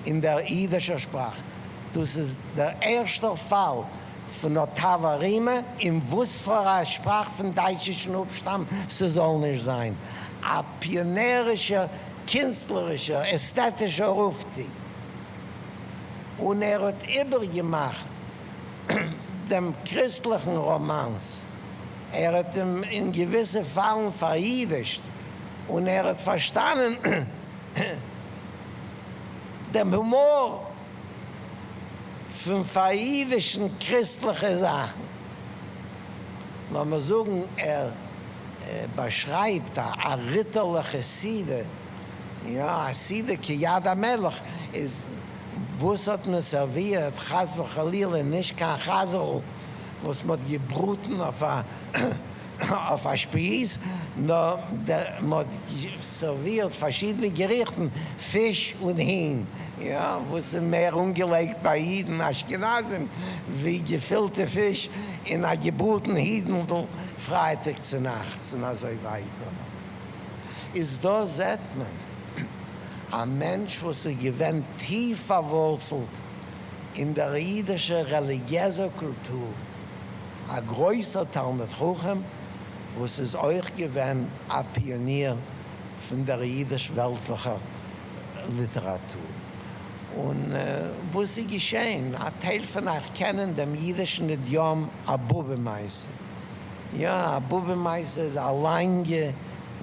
אין דער אידישער שפראך. דאס איז דער ערשטער פאל פון ottava rima אין וואס פאר א שפראך פון דייטשישן אפשטאם ס'זאל נישט זיין. א פיאנערישער קינסטלערישער עסטעטישער אויפטו. און ער האט איבערגעמאכט דעם קריסטליכן ראמאנס, ער האט אים אין געוויסע פאלן פאר'ידיש'ט, און ער האט פארשטאנען דעם הומאר פון פאר'ידישן קריסטליכע זאכן. לאמיר זאגן ער באשרייבט א ריטערליכע סעודה, יא, א סעודה כיד המלך, איז וואס האט מען סערווירט? חס וחלילה נישט קיין חזר'ל וואס מ'האט געבראטן אויף א אויף א שפיז, נאר מ'האט סערווירט פארשידענע געריכטן, פיש און הין, יא, וואס איז מער אנגעלייגט ביי אידן אשכנזים ווי געפילטע פיש און א געבראטן הידנדל פרייטאג צונאכטס און אזוי ווייטער. איז דא זעט מען א מענטש וואס איז געווען טיף פארווארצלט אין דער אידישער רעליגיעזער קולטור, א גרויסער תלמיד חכם וואס איז אויך געווען א פיאניר פון דער אידיש-וועלטליכער ליטעראטור. און וואס איז געשען? א טייל פון אייך קענען דעם אידישן אידיאם א באבע מעשה. יא, א באבע מעשה איז א לאנגע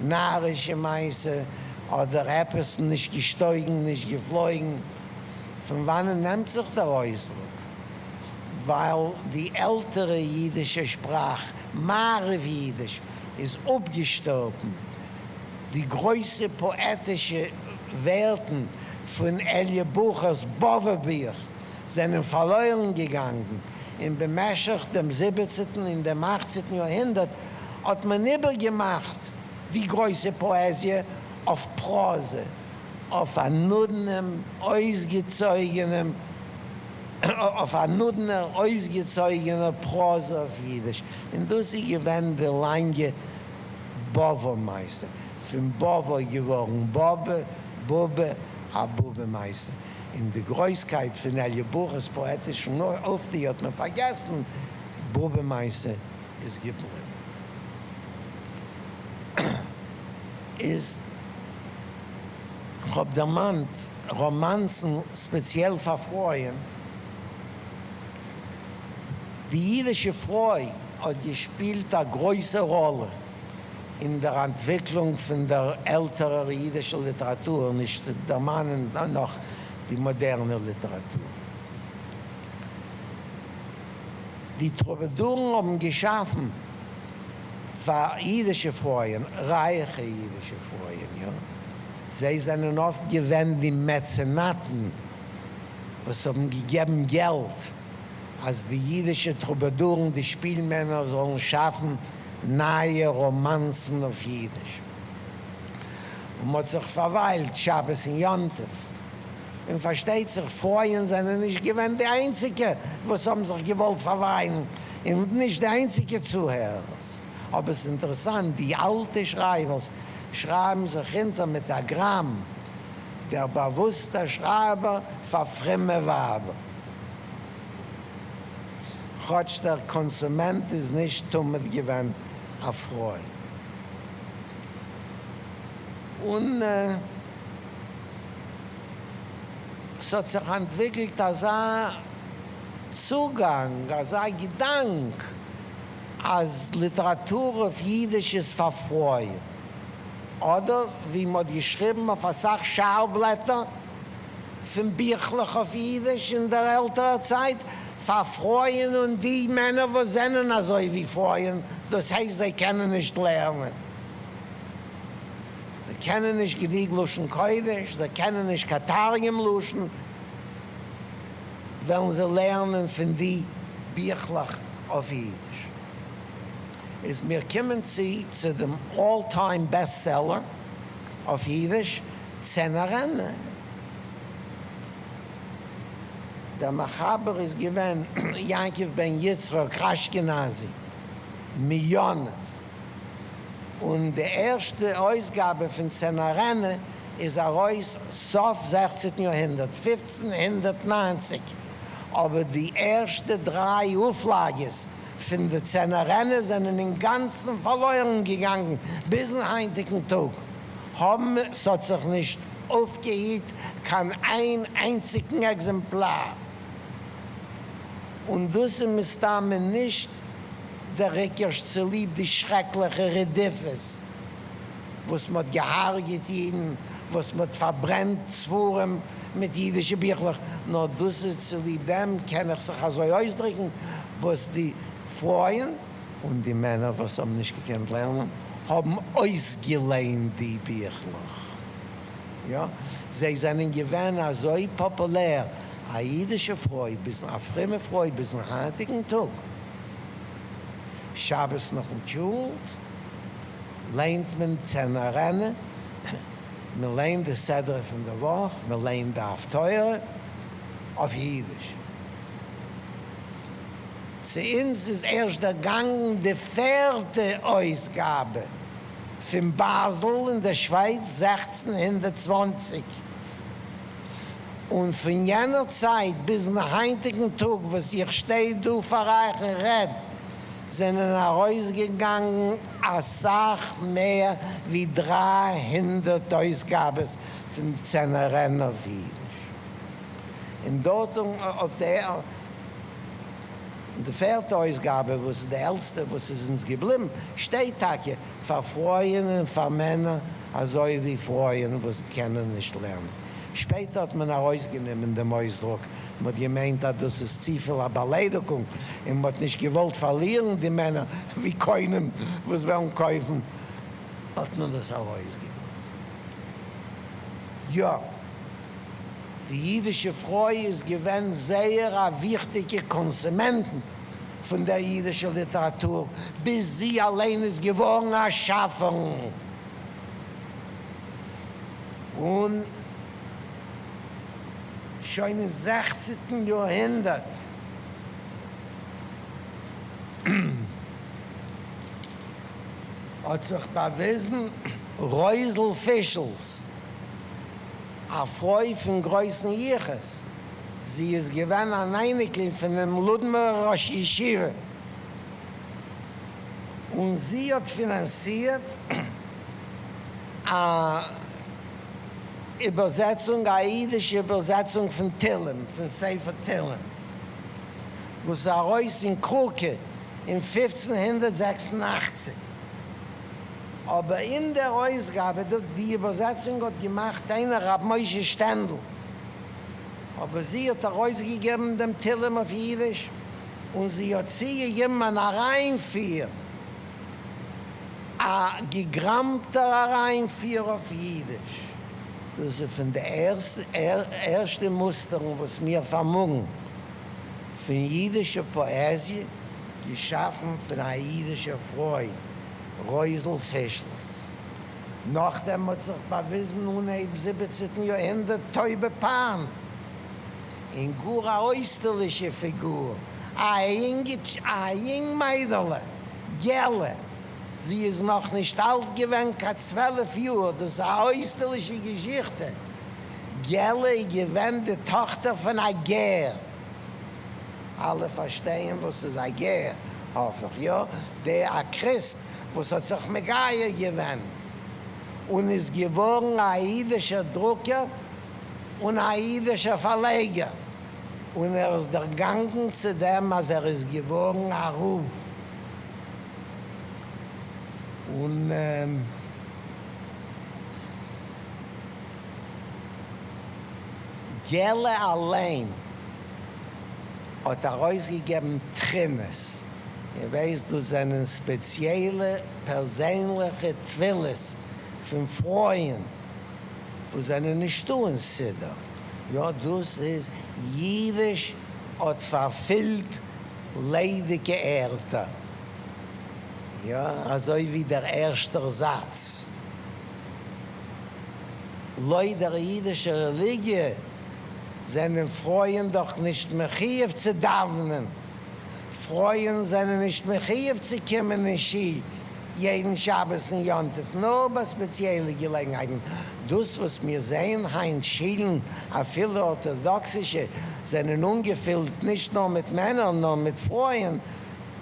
נארישע מעשה, אדער עפעס נישט געשטויגן נישט געפלויגן. פון וואנען נעמט זיך דער אויסדרוק? ווייל די עלטערע אידישע שפראך, מערב אידיש, איז אפגעשטארבן. די גרויסע פאעטישע ווערטן פון אלי' בחור'ס בבא בוך זענען פארלוירן געגאנגען, און במשך דעם זיבעצנטן און דעם אכצנטן יארהונדערט האט מען איבערגעמאכט די גרויסע פאעזיע אויף פראזע, אויף א נודנעם אויסגעצויגענעם אויף א נודנער אויסגעצויגענער פראזע אויף אידיש, און דאס איז געווען די לאנגע בבא מעשה, פון בבא איז געווארן באבע, באבע, א באבע מעשה. און די גרויסקייט פון אלי' בחור'ס פאעטישן אויפטו האט מען פארגעסן, באבע מעשה איז געבליבן. איז כ'האב דערמאנט ראמאנסן ספעציעל פאר פרויען. די אידישע פרוי האט געשפילט א גרויסע ראלע אין דער אנטוויקלונג פון דער עלטערער אידישער ליטעראטור, נישט צו דערמאנען נאך די מאדערנע ליטעראטור. די טרובעדורן האבן געשאפן. פאר אידישע פרויען, רייכע אידישע פרויען, יא, זיי זענען אפט געווען די מעצענאטן וואס האבן געגעבן געלט אז די אידישע טרובאדורן, די שפילמענער, זאלן שאפן נייע ראמאנסן אויף אידיש. און מ'האט זיך פארוויילט שבת און יום טוב. און פארשטייט זיך פרויען זענען נישט געווען די איינציגע וואס האבן זיך געוואלט פארוויילן, און נישט די איינציגע צוהערערס. אבער ס'איז אינטערעסאנט, די אלטע שרייבערס שרייבן זיך אונטער מיט א גראם, דער באוואוסטער שרייבער פאר פרומע ווייבער. כאטש דער קאנסומענט איז נישט תמיד געווען א פרוי. און ס'האט זיך אנטוויקלט אזא צוגאנג, אזא געדאנק, אז ליטעראטור אויף אידיש איז פאר פרויען. אדער ווי מ'האט געשריבן אויף אסאך שער-בלעטער פון ביכלעך אויף אידיש אין דער עלטערער צייט, פאר פרויען און די מענער וואס זענען אזוי ווי פרויען, דאס הייסט זיי קענען נישט לערנען. זיי קענען נישט גענוג לשון קודש, זיי קענען נישט קיין תרגום לשון, וועלן זיי לערנען פון די ביכלעך אויף אידיש. איז מיר קומען צו צו דעם all time best seller אויף אידיש, צאינה וראינה. דער מחבר איז געווען יעקב בן יצחק אשכנזי מיאנוב. און די ערשטע אויסגאבע פון צאינה וראינה איז ארויס סוף זעכצנטן יארהונדערט, 1590, אבער די ערשטע דריי אויפלאגעס פון די צאינה וראינה זענען אינגאנצן פארלוירן געגאנגען ביזן היינטיגן טאג האבן ס'האט זיך נישט אויפגעהיט קיין איין איינציגן עקזעמפלאר, און דאס איז מסתמא נישט דער עיקרשט צוליב די שרעקליכע רדיפות וואס מ'האט געהארגעט אידן, וואס מ'האט פארברענט ספרים מיט אידישע ביכלעך, נאר דאס איז צוליב דעם, קען איך זיך אזוי אויסדריקן, וואס די פרויען און די מענער וואס האבן נישט געקענט לערנען האבן אויסגעליינט די ביכלעך. יא, זיי זענען געווען אזוי פאפולער, א אידישע פרוי ביזן א פרומע פרוי ביזן היינטיגן טאג, שבת נאכן טשולנט ליינט מען צאינה וראינה, מען ליינט די סדרה פון די וואך, מען ליינט די הפטורה אויף אידיש. צו אונז איז ערשט דערגאנגן די פערטע אויסגאבע פון באזל אין דער שווייץ 1620, און פון יענער צייט ביזן היינטיגן טאג וואס איך שטיי דא פאר אייך און רעד, זענען ארויסגעגאנגן אסאך מער ווי 300 אויסגאבעס פון צאינה וראינה אויף אידיש, און דארט אויף די פערטע אויסגאבע וואס איז די עלטסטע וואס איז אונז געבליבן, שטייט טאקע פאר פרויען און פאר מענער אזוי ווי פרויען וואס קענען נישט לערנען. שפעטער האט מען ארויסגענומען דעם אויסדרוק, מען האט געמיינט אז דאס איז צופיל א באליידיגונג און מען האט נישט געוואלט פארלירן די מענער ווי קונים וואס וועלן קויפן, האט מען דאס ארויסגענומען. יא. די אידישע פרוי איז געווען זייער א וויכטיגע קאנסומענטין פון דער אידישער ליטעראטור, ביז זי אליין איז געווארן א שאפערין. און שוין אין זעכצנטן יארהונדערט האט זיך באוויזן רויזל פישלס, א פרוי פון גרויסן יחוס, זי איז געווען אן אייניקל פונעם לודמער ראש ישיבה, און זי האט פינאנסירט א איבערזעצונג, א אידישע איבערזעצונג פון תהלים, פון ספר תהלים, וואס איז ארויס אין קראקע אין 1586. אבער אין דער אויסגאבע דא, די איבערזעצונג האט געמאכט איינער ר' משה שטענדל, אבער זי האט ארויסגעגעבן דעם תהלים אויף אידיש, און זי האט צוגעגעבן אן אריינפיר. א געגראמטער אריינפיר אויף אידיש. דאס איז פון די ערשטע מוסטערן וואס מיר פארמאגן פון אידישע פאעזיע, געשאפן פון א אידישער פרוי, רויזל פישלס. נאכדעם האט זיך באוויזן אנהייב זיבעצנטן יארהונדערט טויבע פאן, און גאר א אויסטערלישע פיגור, א יונג מיידעלע, געלע, זי איז נאך נישט אלט געווען קיין 12 יאר, דאס איז א אויסטערלישע געשיכטע, געלע איז געווען די טאכטער פון א גר, אלע פארשטייען וואס איז א גר, האף איך, יא, די א קריסט וואס האט זיך מגייר געווען און איז געווארן א אידישער דרוקער און א אידישער פארלעגער, און ער איז דערגאנגען צו דעם אז ער איז געווארן א רב, און געלע אליין האט ארויסגעגעבן תחינות, איר ווייסט דאס זענען ספעציעלע פערזענליכע תפילות פון פרויען וואס זענען נישטא אין סידור, יא דאס איז אידיש האט פארפילט ליידיגע ערטער, יא אזוי ווי דער ערשטער זאץ, לויט דער אידישער רעליגיע זענען פרויען דאך נישט מחיוב צו דאווענען, פרויען זענען נישט מחיוב צו קומען אין שול יעדן שבת און יום טוב, נאר ביי ספעציעלע געלעגנהייטן. דאס וואס מיר זעען היינט שולן, אפילו ארטאדאקסישע, זענען אנגעפילט נישט נאר מיט מענער נאר מיט פרויען,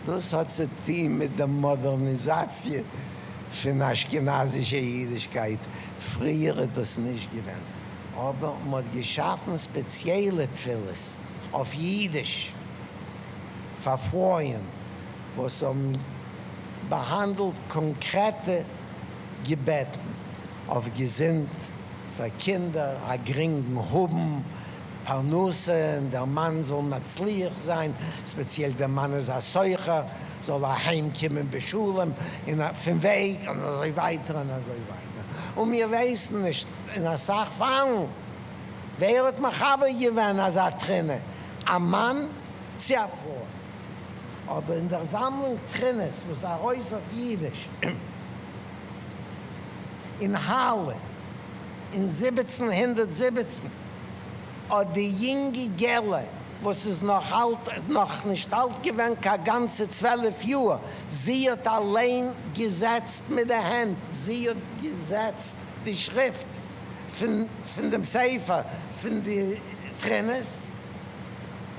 דאס האט צו טון מיט די מאדערניזאציע פון אשכנזישע אידישקייט, פריער איז דאס נישט געווען, אבער מען האט געשאפן ספעציעלע תפילות אויף אידיש פאר פרויען וואס האבן באהאנדלט קאנקרעטע געבעטן אויף געזונט פאר קינדער, א גרינגן האבן פרנסה און דער מאן זאל מצליח זיין, ספעציעל דער מאן איז א סוחר, זאל אהיים קומען בשלום און פון וועג און אזוי ווייטער און אזוי ווייטער. און מיר ווייסן נישט אין אסאך פאלן ווער האט מחבר געווען אזא תחינה, א מאן צי א פרוי. אבער אין דער זאמלונג תחינות וואס איז ארויס אויף אידיש אין האלע אין 1717 האט די יונגע געלע וואס איז נאך אלט נאך נישט אלט געווען קיין גאנצע 12 יאר, זי האט אליין געזעצט מיט די הענט, זי האט געזעצט די שריפט פון פון דעם ספר פון די תחינות,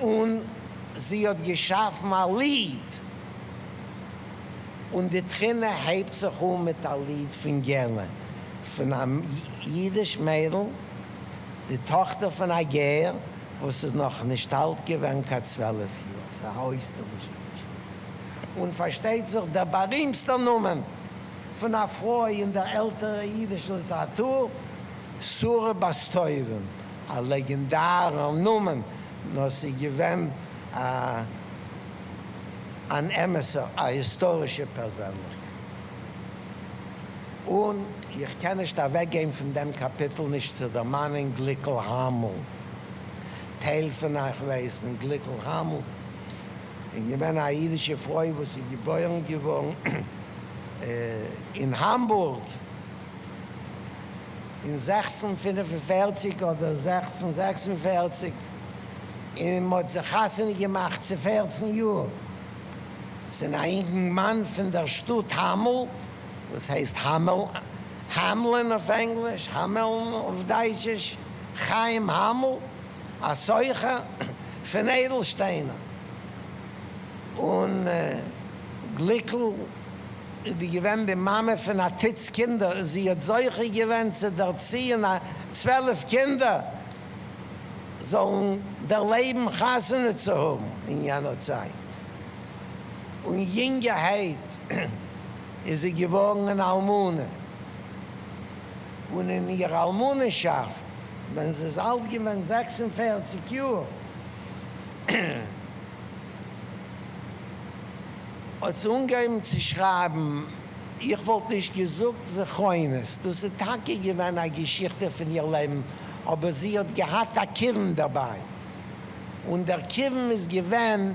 און זי האט געשאפן א ליד, און די תחינה הייבט זיך אן מיט א ליד פון געלע, פון א אידיש מיידל, די טאכטער פון א גר וואס איז נאך נישט אלט געווען קיין 12 יאר. ס'איז א אויסטערלישע געשיכטע. און פארשטייט זיך דער בארימסטער נאמען פון א פרוי אין דער עלטערער אידישער ליטעראטור, שרה בת טובים, א לעגענדארער נאמען, נאר ס'איז געווען א אן אמת'ע, א היסטארישע פערזענליכקייט. און איך קען נישט אוועקגיין פון דעם קאפיטל נישט צו דערמאנען גליקל האמל. טייל פון אייך ווייסן, גליקל האמל איז געווען א אידישע פרוי וואס איז געבוירן געווארן אין האמבורג אין 1645 אדער 1646, און מ'האט זיך חתונה געמאכט צו 14 יאר צו א אינגן מאן פון דער שטאט האמל, וואס הייסט האמעל, האמלען אויף ענגליש, האמעלן אויף דייטשיש, חיים האמל, א סוחר פון איידלשטיינער. און גליקל איז די געווען די מאמע פון א טוץ קינדער, זי האט זוכה געווען צו דערציען א 12 קינדער זאלן דערלעבן חתונה צו האבן אין יענער צייט. און יונגערהייט איז זי געווארן אן אלמנה, און אין איר אלמנה'שאפט, ווען זי איז אלט געווען 46 יאר, האט זי אנגעהויבן צו שרייבן. איך וואלט נישט געזאגט זכרונות, דאס איז טאקע געווען א געשיכטע פון איר לעבן, אבער זי האט געהאט א כיוון דערביי, און דער כיוון איז געווען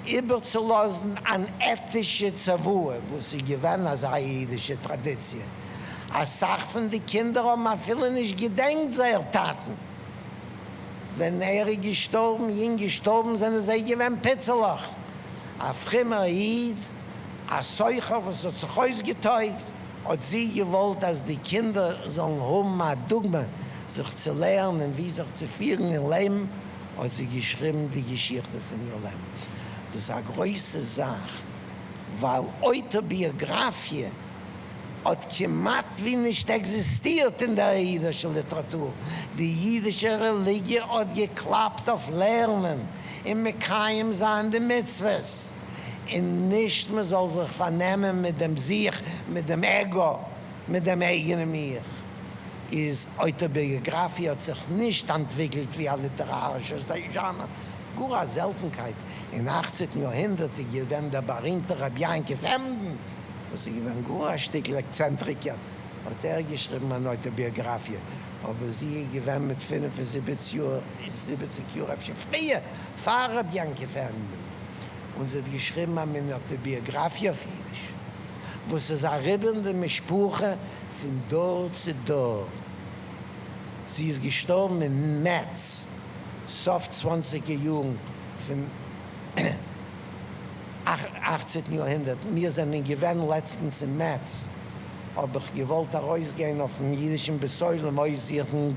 איבערצולאזן אן עטישע צוואה, וואס איז געווען אזא אידישע טראדיציע. אסאך פון די קינדער האבן אפילו נישט געדענקט זייער טאטן ווען ער איז געשטארבן, יונג געשטארבן זענען זיי געווען פיצעלעך, א פרומער איד, א סוחר וואס האט זיך אויסגעטויגט, האט זי געוואלט אז די קינדער זאלן האבן א דוגמא זיך צו לערנען ווי זיך צו פירן אין לעבן, האט זי געשריבן די געשיכטע פון איר לעבן. דאס איז א גרויסע זאך, ווייל אויטאביאגראפיע האט כמעט ווי נישט עקזיסטירט אין דער אידישער ליטעראטור. די אידישע רעליגיע האט געקלאפט אויף לערנען און מקיים זיין די מצוות, און נישט מען זאל זיך פארנעמען מיט דעם זיך, מיט דעם עגא, מיט דעם אייגענעם איך. איז אויטאביאגראפיע האט זיך נישט אנטוויקלט ווי א ליטערארישער זשאנער, גאר א זעלטנקייט. אין אכצעטן יארהונדערט איז געווען דער בארימטער רבי יעקב עמדן, וואס איז געווען גאר א שטיקל עקצענטריקער, האט ער געשריבן אן אויטאביאגראפיע, אבער זי איז געווען מיט 75 יאר, זיבעציג יאר אפשר פריער, פאר רבי יעקב עמדן, און זי האט געשריבן א מין אויטאביאגראפיע אויף אידיש, וואס איז אריבער אין די משפחה פון דור צו דור. זי איז געשטארבן אין מעץ, סוף צוואנציגער יארן פון אכצעטן יארהונדערט, מיר זענען געווען לעצטנס אין מעץ, האב איך געוואלט ארויסגיין אויפן אידישן בית עולם אויסזוכן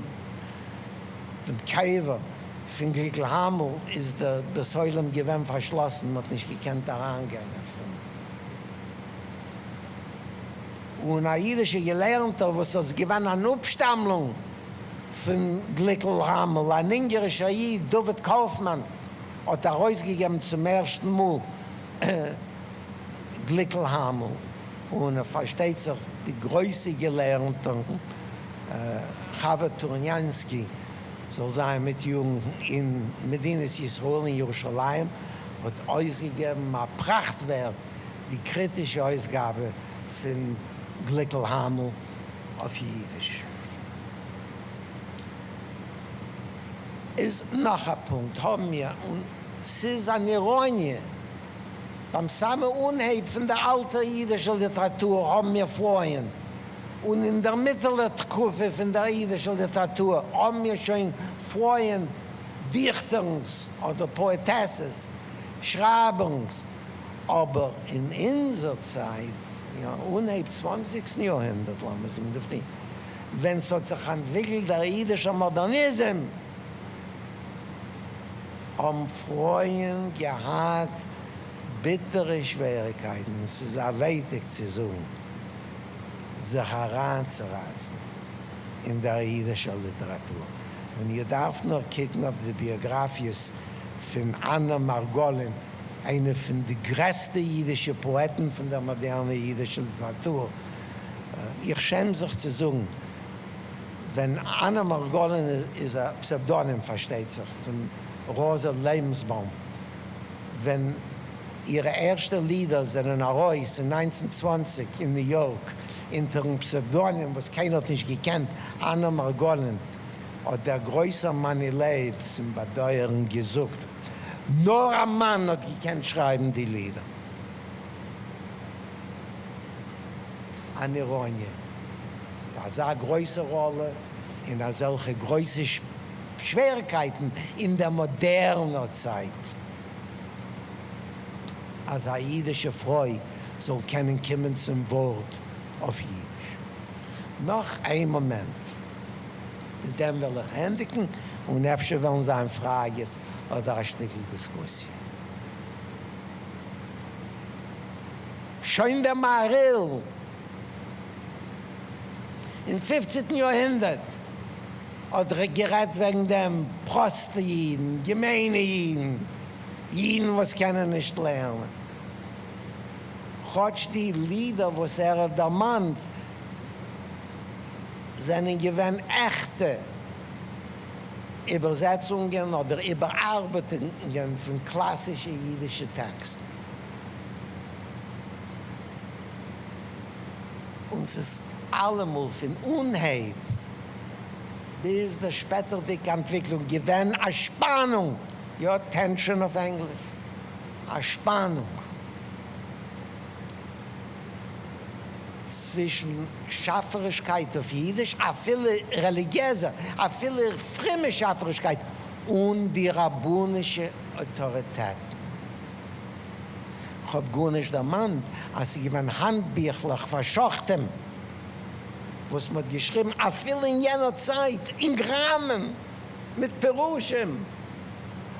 דעם קבר פון גליקל האמל, איז דער בית עולם געווען פארשלאסן, מען האט נישט געקענט אריינגיין אפילו. און א אידישער געלערנטער וואס איז געווען אן אפשטאמלונג פון גליקל האמל, אן אונגערישער איד, דוד קאופמאן, האט ארויסגעגעבן צום ערשטן מאל גליקל האמל, און פארשטייט זיך די גרויסע געלערנטע חוה טורניאנסקי זאל זיין מיט יארן אין מדינת ישראל אין ירושלים האט אויסגעגעבן א פראכט ווערק די קריטישע אויסגאבע פון גליקל האמל אויף אידיש. איז נאך א פונקט האבן מיר, און ס'איז אן איראניע, ביים סאמע אנהייב פון דער אלטער אידישער ליטעראטור האבן מיר פרויען, און אין דער מיטעלער תקופה פון דער אידישער ליטעראטור האבן מיר שוין פרויען דיכטערנס אדער פאעטעסעס, שרייבערנס, אבער אין אונזער צייט, יא, אנהייב צוואנציגסטן יארהונדערט, לאמיר זאגן די פרי. ווען ס'האט זיך אנטוויקלט דער אידישער מאדערניזם, האבן פרויען געהאט ביטערע שוועריקייטן, ס'איז א ווייטאג צו זאגן, זיך אריינצורייסן אין דער אידישער ליטעראטור. און איר דארפט נאר קוקן אויף די ביאגראפיעס פון אנא מארגאלין, איינע פון די גרעסטע אידישע פאעטן פון דער מאדערנער אידישער ליטעראטור, איך שעם זיך צו זאגן, ווען אנא מארגאלין איז א פסעוודאנים פארשטייט זיך, פון ראזע לעבנסבוים, ווען אירע ערשטע לידער זענען ארויס אין 1920 אין ניו יארק אונטערן פסעוודאנים וואס קיינער האט נישט געקענט, אנא מארגאלין, האט דער גרויסער מאני לייב צום באדויערן געזאגט, נאר א מאן האט געקענט שרייבן די לידער. אן איראניע, אזא גרויסע ראלע און אזעלכע גרויסע שוועריקייטן אין דער מאדערנער צייט, אז א אידישע פרוי זאל קענען קומען צום ווארט אויף אידיש. נאך איין מאמענט, מיט דעם וועל איך ענדיגן, און אפשר וועלן זיין פראגעס אדער א שטיקל דיסקוסיע. שוין דער מהריל אין פופצנטן יארהונדערט האט גערעדט וועגן דעם, פראסטע אידן, געמיינע אידן, אידן וואס קענען נישט לערנען. כאטש די לידער וואס ער האט דערמאנט זענען געווען עכטע איבערזעצונגען אדער איבערארבעטונגען פון קלאסישע אידישע טעקסטן. און ס'איז אלעמאל פון אנהייב ביז דער שפעטערדיגע אנטוויקלונג געווען א שפאנונג, יא, tension אויף ענגליש, א שפאנונג צווישן שאפערישקייט אויף אידיש, אפילו רעליגיעזע, אפילו פרומע שאפערישקייט, און די רבנישע אויטאריטעטן. כ'האב גארנישט דערמאנט אז ס'איז געווען האנטביכלעך פאר שוחטים וואס מ'האט געשריבן אפילו אין יענער צייט אין גראמען מיט פירושים,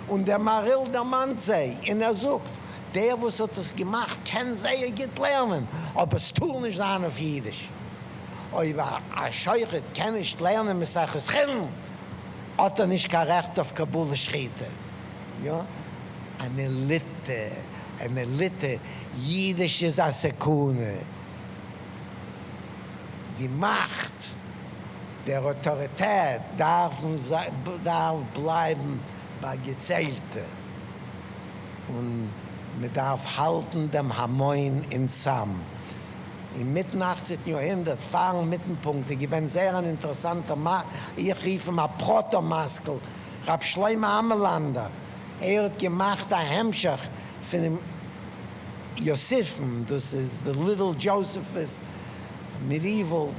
און דער מהריל דערמאנט זיי און ער זאגט דער וואס האט עס געמאכט קען זייער גוט לערנען אבער ס'טאר נישט זיין אויף אידיש. אויב א שוחט קען נישט לערנען מסכת חולין האט ער נישט קיין רעכט אויף קבלת שחיטה. יא, אן עליטע, אן עליטע, אידיש איז א סכנה, די מאכט, דער אויטאריטעט דארפן דארף בלייבן ביי געציילטע, און מען דארף האלטן דעם המון אין צאם. אין מיטן אכצעטן יארהונדערט, פארן מיטנפונקט, איז געווען זייער אן אינטערעסאנטער, איך רוף אים א פראטא-משכיל, ר' שלמה אמערלאנדער, ער האט געמאכט א המשך פונעם יוסיפון, דאס איז די Little Josephus medieval,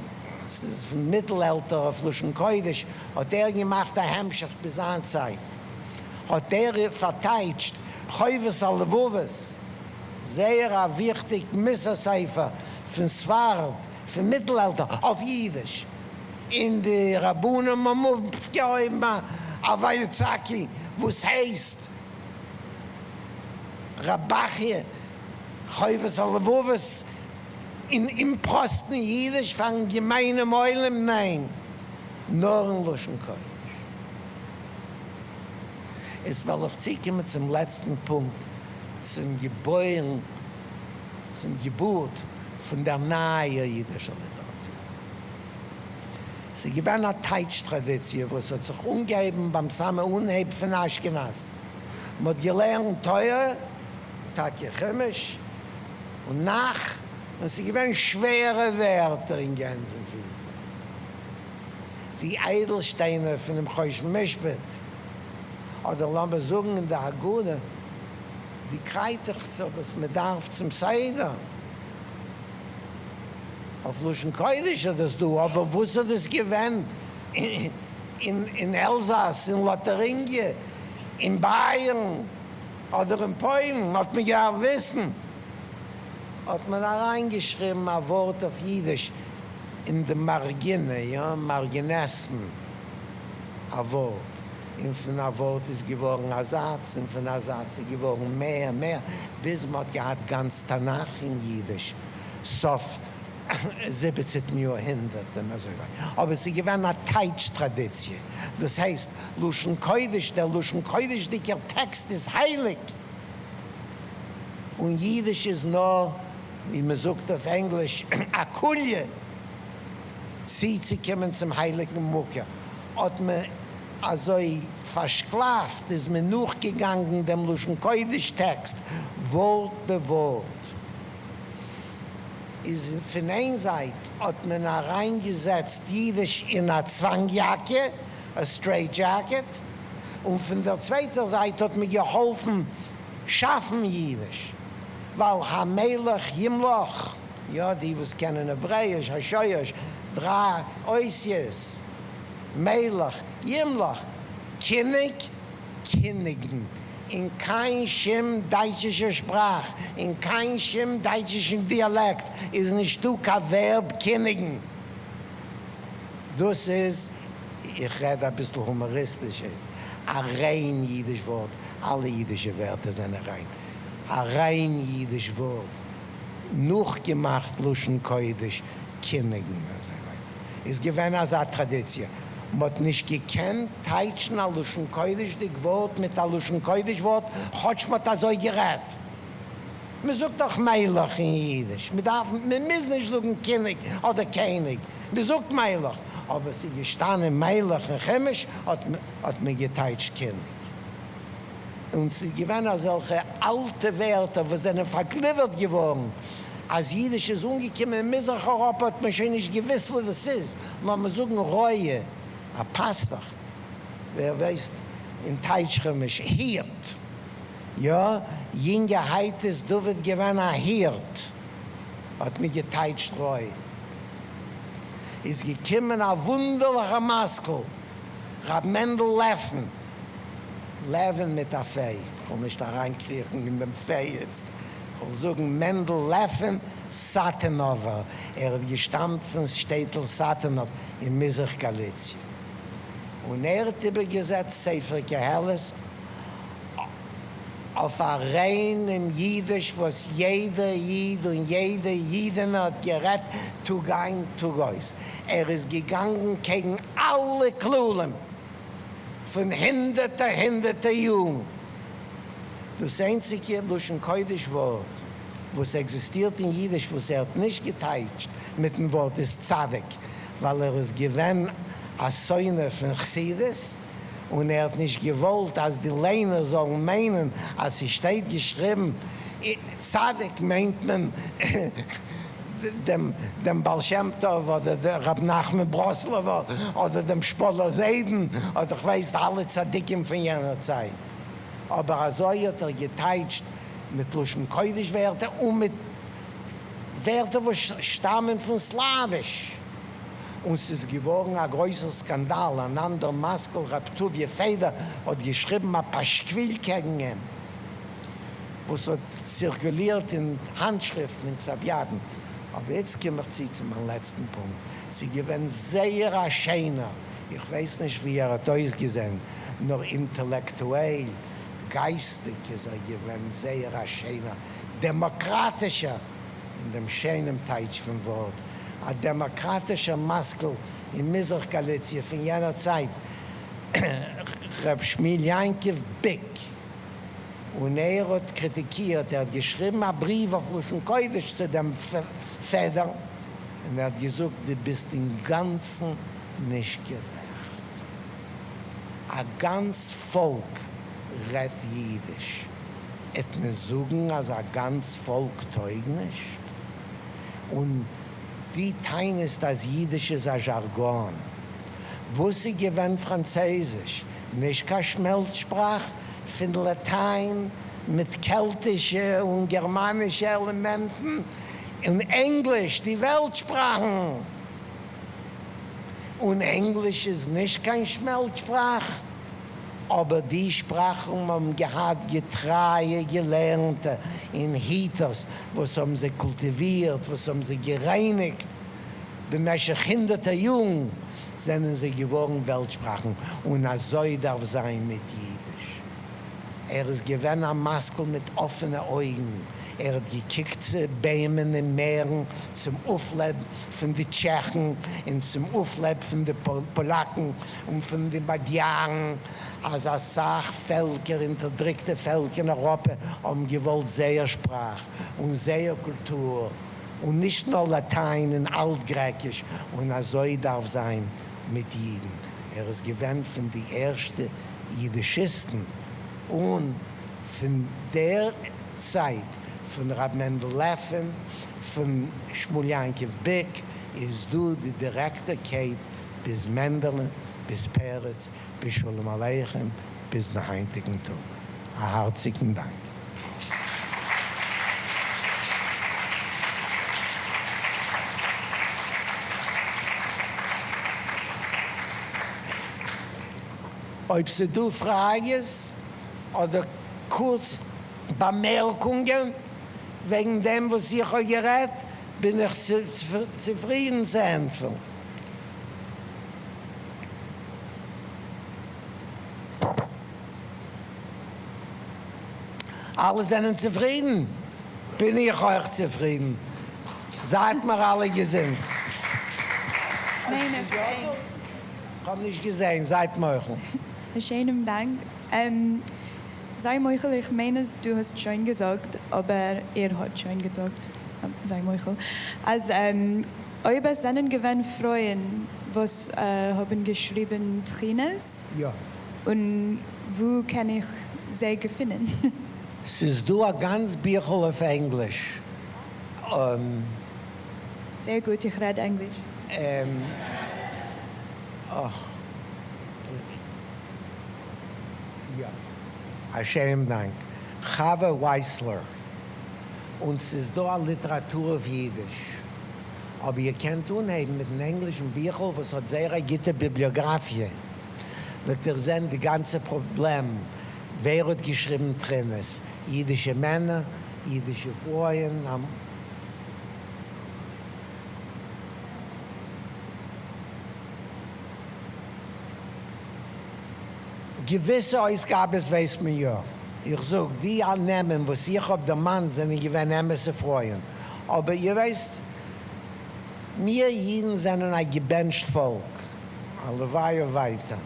ס'איז פון מיטל-עלטער אויף לשון קודש, האט ער געמאכט א המשך ביז זיין צייט האט ער פארטייטשט חובת הלבבות, זייער א וויכטיג מוסר ספר פון ספרד פון מיטל-עלטער אויף אידיש. און די רבנים האבן אויפגעהויבן א ויצעקו וואס הייסט ר' ברכיה חובת הלבבות אין פראסטן אידיש פארן געמיינעם עולם? ניין, נאר אין לשון קודש. איצט וועל איך צוקומען צום לעצטן פונקט, צום געבוירן, צום געבורט פון דער נייער אידישער ליטעראטור. ס'איז געווען א טייטש טראדיציע וואס האט זיך אנגעהויבן ביים סאמע אנהייב פון אשכנז. מ'האט געלערנט תורה, טאקע חומש און נך, און ס'איז געווען שווערע ווערטער אין גענזן-פיסלעך. די איידלשטיינער פונעם חושן משפט, אדער לאמיר זאגן אין די הגדה, די קרייטעכצער וואס מ'דארף צום סדר. אויף לשון קודש איז דאס דא, אבער וואס איז דאס געווען אין עלזאס, אין לאטערינגיע, אין בייערן, אדער אין פוילן, האט מען געדארפט וויסן, האט מען אריינגעשריבן א ווארט אויף אידיש אין די מארגינע, יא, מארגינעסן, א ווארט, און פון א ווארט איז געווארן א זאץ, און פון א זאץ איז געווארן מער, מער, ביז מען האט געהאט גאנץ תנך אין אידיש. סוף זיבעצנטן יאר-הונדערט און אזוי ווייטער, אבער ס'איז געווען א טייטש טראדיציע, דאס הייסט לשון קודש, דער לשון קודש'דיגער טעקסט איז הייליג, און אידיש איז נאר, ווי מען זאגט אויף ענגליש, א קוליע צוצוקומען צום הייליגן מקור, האט מען אזוי פארשקלאפט איז מען נאכגעגאנגען דעם לשון קודש טעקסט ווארט בווארט. איז פון איין זייט האט מען אריינגעזעצט אידיש אין א צוואנג-יאקע, א straight jacket, און פון דער צווייטער זייט האט מען געהאלפן שאפן אידיש, ווייל המלך ימלוך, יא די וואס קענען העברעאיש, השורש, דריי אותיות, מלך, ימלוך, קיניג, קיניגן, אין קיין שום דייטשישער שפראך, אין קיין שום דייטשישן דיאלעקט איז נישטא קיין ווערב קיניגן. דאס איז, איך רעד אביסל הומאריסטיש איצט, א ריין אידיש ווארט, אלע אידישע ווערטער זענען ריין, א ריין אידיש ווארט, נאכגעמאכט לשון קודש, קיניגן אזוי ווייטער, איז געווען אזא טראדיציע, מ'האט נישט געקענט טייטשן א לשון קודש'דיג ווארט מיט א לשון קודש ווארט, כאטש מ'האט אזוי גערעדט. מ'זאגט דאך מלך אין אידיש, מ'דארף, מ'מוז נישט זאגן קיניג אדער קעניג, מ'זאגט מלך, אבער ס'איז געשטאנען מלך אין חומש האט מען געטייטשט קיניג. און ס'איז געווען אזעלכע אלטע ווערטער וואס זענען פארגליווערט געווארן. אז אידיש איז אנגעקומען אין מזרח אייראפע האט מען שוין נישט געוויסט וואס דאס איז, לאמיר זאגן רועה, א פאסטוך, ווער ווייסט אין טייטש חומש הירט, יא, יונגערהייט איז דוד געווען א הירט, האט מען געטייטשט רועה. איז געקומען א וואונדערליכער משכיל, ר' מענדל לעפן, לעווען מיט א פ', כ'וועל נישט אריינקריכן אין דעם פ' איצט, כ'וועל זאגן מענדל לעפען סאטענאווער, ער האט געשטאמט פון שטעטל סאטענאוו אין מזרח גאליציע, און ער האט איבערגעזעצט ספר קהלת אויף א ריינעם אידיש וואס יעדער איד און יעדע אידענע האט גערעדט טאג איין טאג אויס, ער איז געגאנגען קעגן אלע כללים פון הונדערטער הונדערטער יארן. דאס איינציגע לשון קודש ווארט וואס עקזיסטירט אין אידיש וואס ער האט נישט געטייטשט מיטן ווארט איז צדיק, ווייל ער איז געווען א שונא פון חסידות און ער האט נישט געוואלט אז די ליינער זאלן מיינען אז ס'שטייט געשריבן צדיק מיינט מען דעם דעם בעל שם טוב אדער ר' נחמן בראסלעווער אדער דעם שפאלער זיידן אדער כ'ווייס אלע צדיקים פון יענער צייט. אבער אזוי האט ער געטייטשט מיט לשון קודש ווערטער און מיט ווערטער וואס שטאמען פון סלאוויש, און ס'איז געווארן א גרויסער סקאנדאל, אן אנדער משכיל ר' טוביה פעדער האט געשריבן א פאשקוויל קעגן אים וואס האט צירקולירט אין האנטשריפטן און כתב ידן. אבער איצט קום איך צו צו מיין לעצטן פונקט, ס'איז געווען זייער א שיינער איך ווייס נישט ווי ער האט אויסגעזען, נאר אינטעלעקטועל, גייסטיג איז ער געווען זייער א שיינער, דעמאקראטישער, אין דעם שיינעם טייטש פון ווארט, א דעמאקראטישער משכיל אין מזרח גאליציע פון יענער צייט, ר' שמואל יעקב ביק, און ער האט קריטיקירט, ער האט געשריבן א בריוו אויף לשון קודש צו דעם פעדער, און ער האט געזאגט, דו ביסט אינגאנצן נישט גערעכט. א גאנץ פאלק רעדט אידיש, עט מען זאגן אז א גאנץ פאלק טויג נישט? און דו טענה'סט אז אידיש איז א זשארגאן. וואס איז געווען פראנצעזיש? נישט קיין שמעלץ שפראך פון לאטיין מיט קעלטישע און גערמאנישע עלעמענטן, און ענגליש די וועלט שפראכן. און ענגליש איז נישט קיין שמעלץ שפראך, אבער די שפראכן האבן געהאט געטרייע געלערנטע און היטערס וואס האבן זיי קולטיווירט, וואס האבן זיי גערייניגט במשך הונדערטער יארן, זענען זיי געווארן וועלט שפראכן, און אזוי דארף זיין מיט אידיש. ער איז געווען א משכיל מיט אפענע אויגן, ער האט געקוקט צו בעמען און מערן, צום אויפלעב פון די טשעכן און צום אויפלעב פון די פאלאקן און פון די מאדיארן, אז אסאך פעלקער, אונטערדריקטע פעלקער אין אייראפע, האבן געוואלט זייער שפראך און זייער קולטור, און נישט נאר לאטיין און אלט-גרעקיש, און אזוי דארף זיין מיט אידן. ער איז געווען פון די ערשטע יידישיסטן, און פון דער צייט פון ר' מענדל לעפען, פון שמואל יעקב ביק, איז דא די דירעקטע קייט ביז מענדעלע, ביז פרץ, ביז שלום עליכם, ביזן היינטיגן טאג. א הארציגן דאנק. אויב ס'דא פראגעס אדער קורץ באמערקונגען וועגן דעם וואס איך האב גערעדט, בין איך צופרידן צו ענטפערן. אלע זענען צופרידן? בין איך אויך צופרידן. זייט מיר אלע געזונט. כ'האב נישט געזעהן, זייט מוחל. א שיינעם דאנק. זיי מוחל איך מיין אז דו האסט שוין געזאגט אבער איר האט שוין געזאגט זיי מוחל אז אויב עס זענען געווען פרויען וואס האבן געשריבן תחינות און וואו קען איך זיי געפינען? ס'איז דא א גאנץ ביכל אויף ענגליש. זייער גוט, איך רעד ענגליש. יא. א שענעם דאנק. חוה ווייסלער. און ס'איז דא א ליטעראטור אויף אידיש. אבער איר קענט אנהייבן מיטן ענגלישן ביכל וואס האט זייער א גוטע ביבליאגראפיע. וועט איר זען די גאנצע פראבלעם. ווער האט געשריבן תחינות? אידישע מענער? אידישע פרויען? געוויסע אויסגאבעס ווייסט מען יא. איך זאג, די נעמען וואס איך האב דערמאנט זענען געווען אמת'ע פרויען. אבער איר ווייסט, מיר אידן זענען א געבענטשט פאלק. הלוואי אויף ווייטער.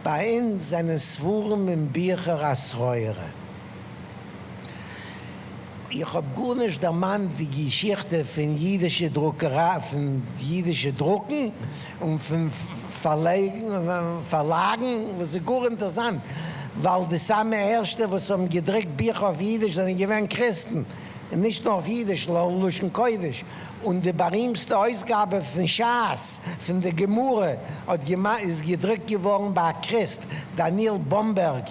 ביי אונז זענען ספרים און ביכער א סחורה. איך האב גארנישט דערמאנט די געשיכטע פון אידישע דרוקעריי, פון אידישע דרוקן און פון פארלאגן, וואס איז גאר אינטערסאנט, ווייל די סאמע ערשטע וואס האבן געדרוקט ביכער אויף אידיש זענען געווען קריסטן, און נישט נאר אויף אידיש, נאר לשון קודש, און די בארימסטע אויסגאבע פון שס, פון די גמרא, האט איז געדרוקט געווארן ביי א קריסט, דניאל באמבערג,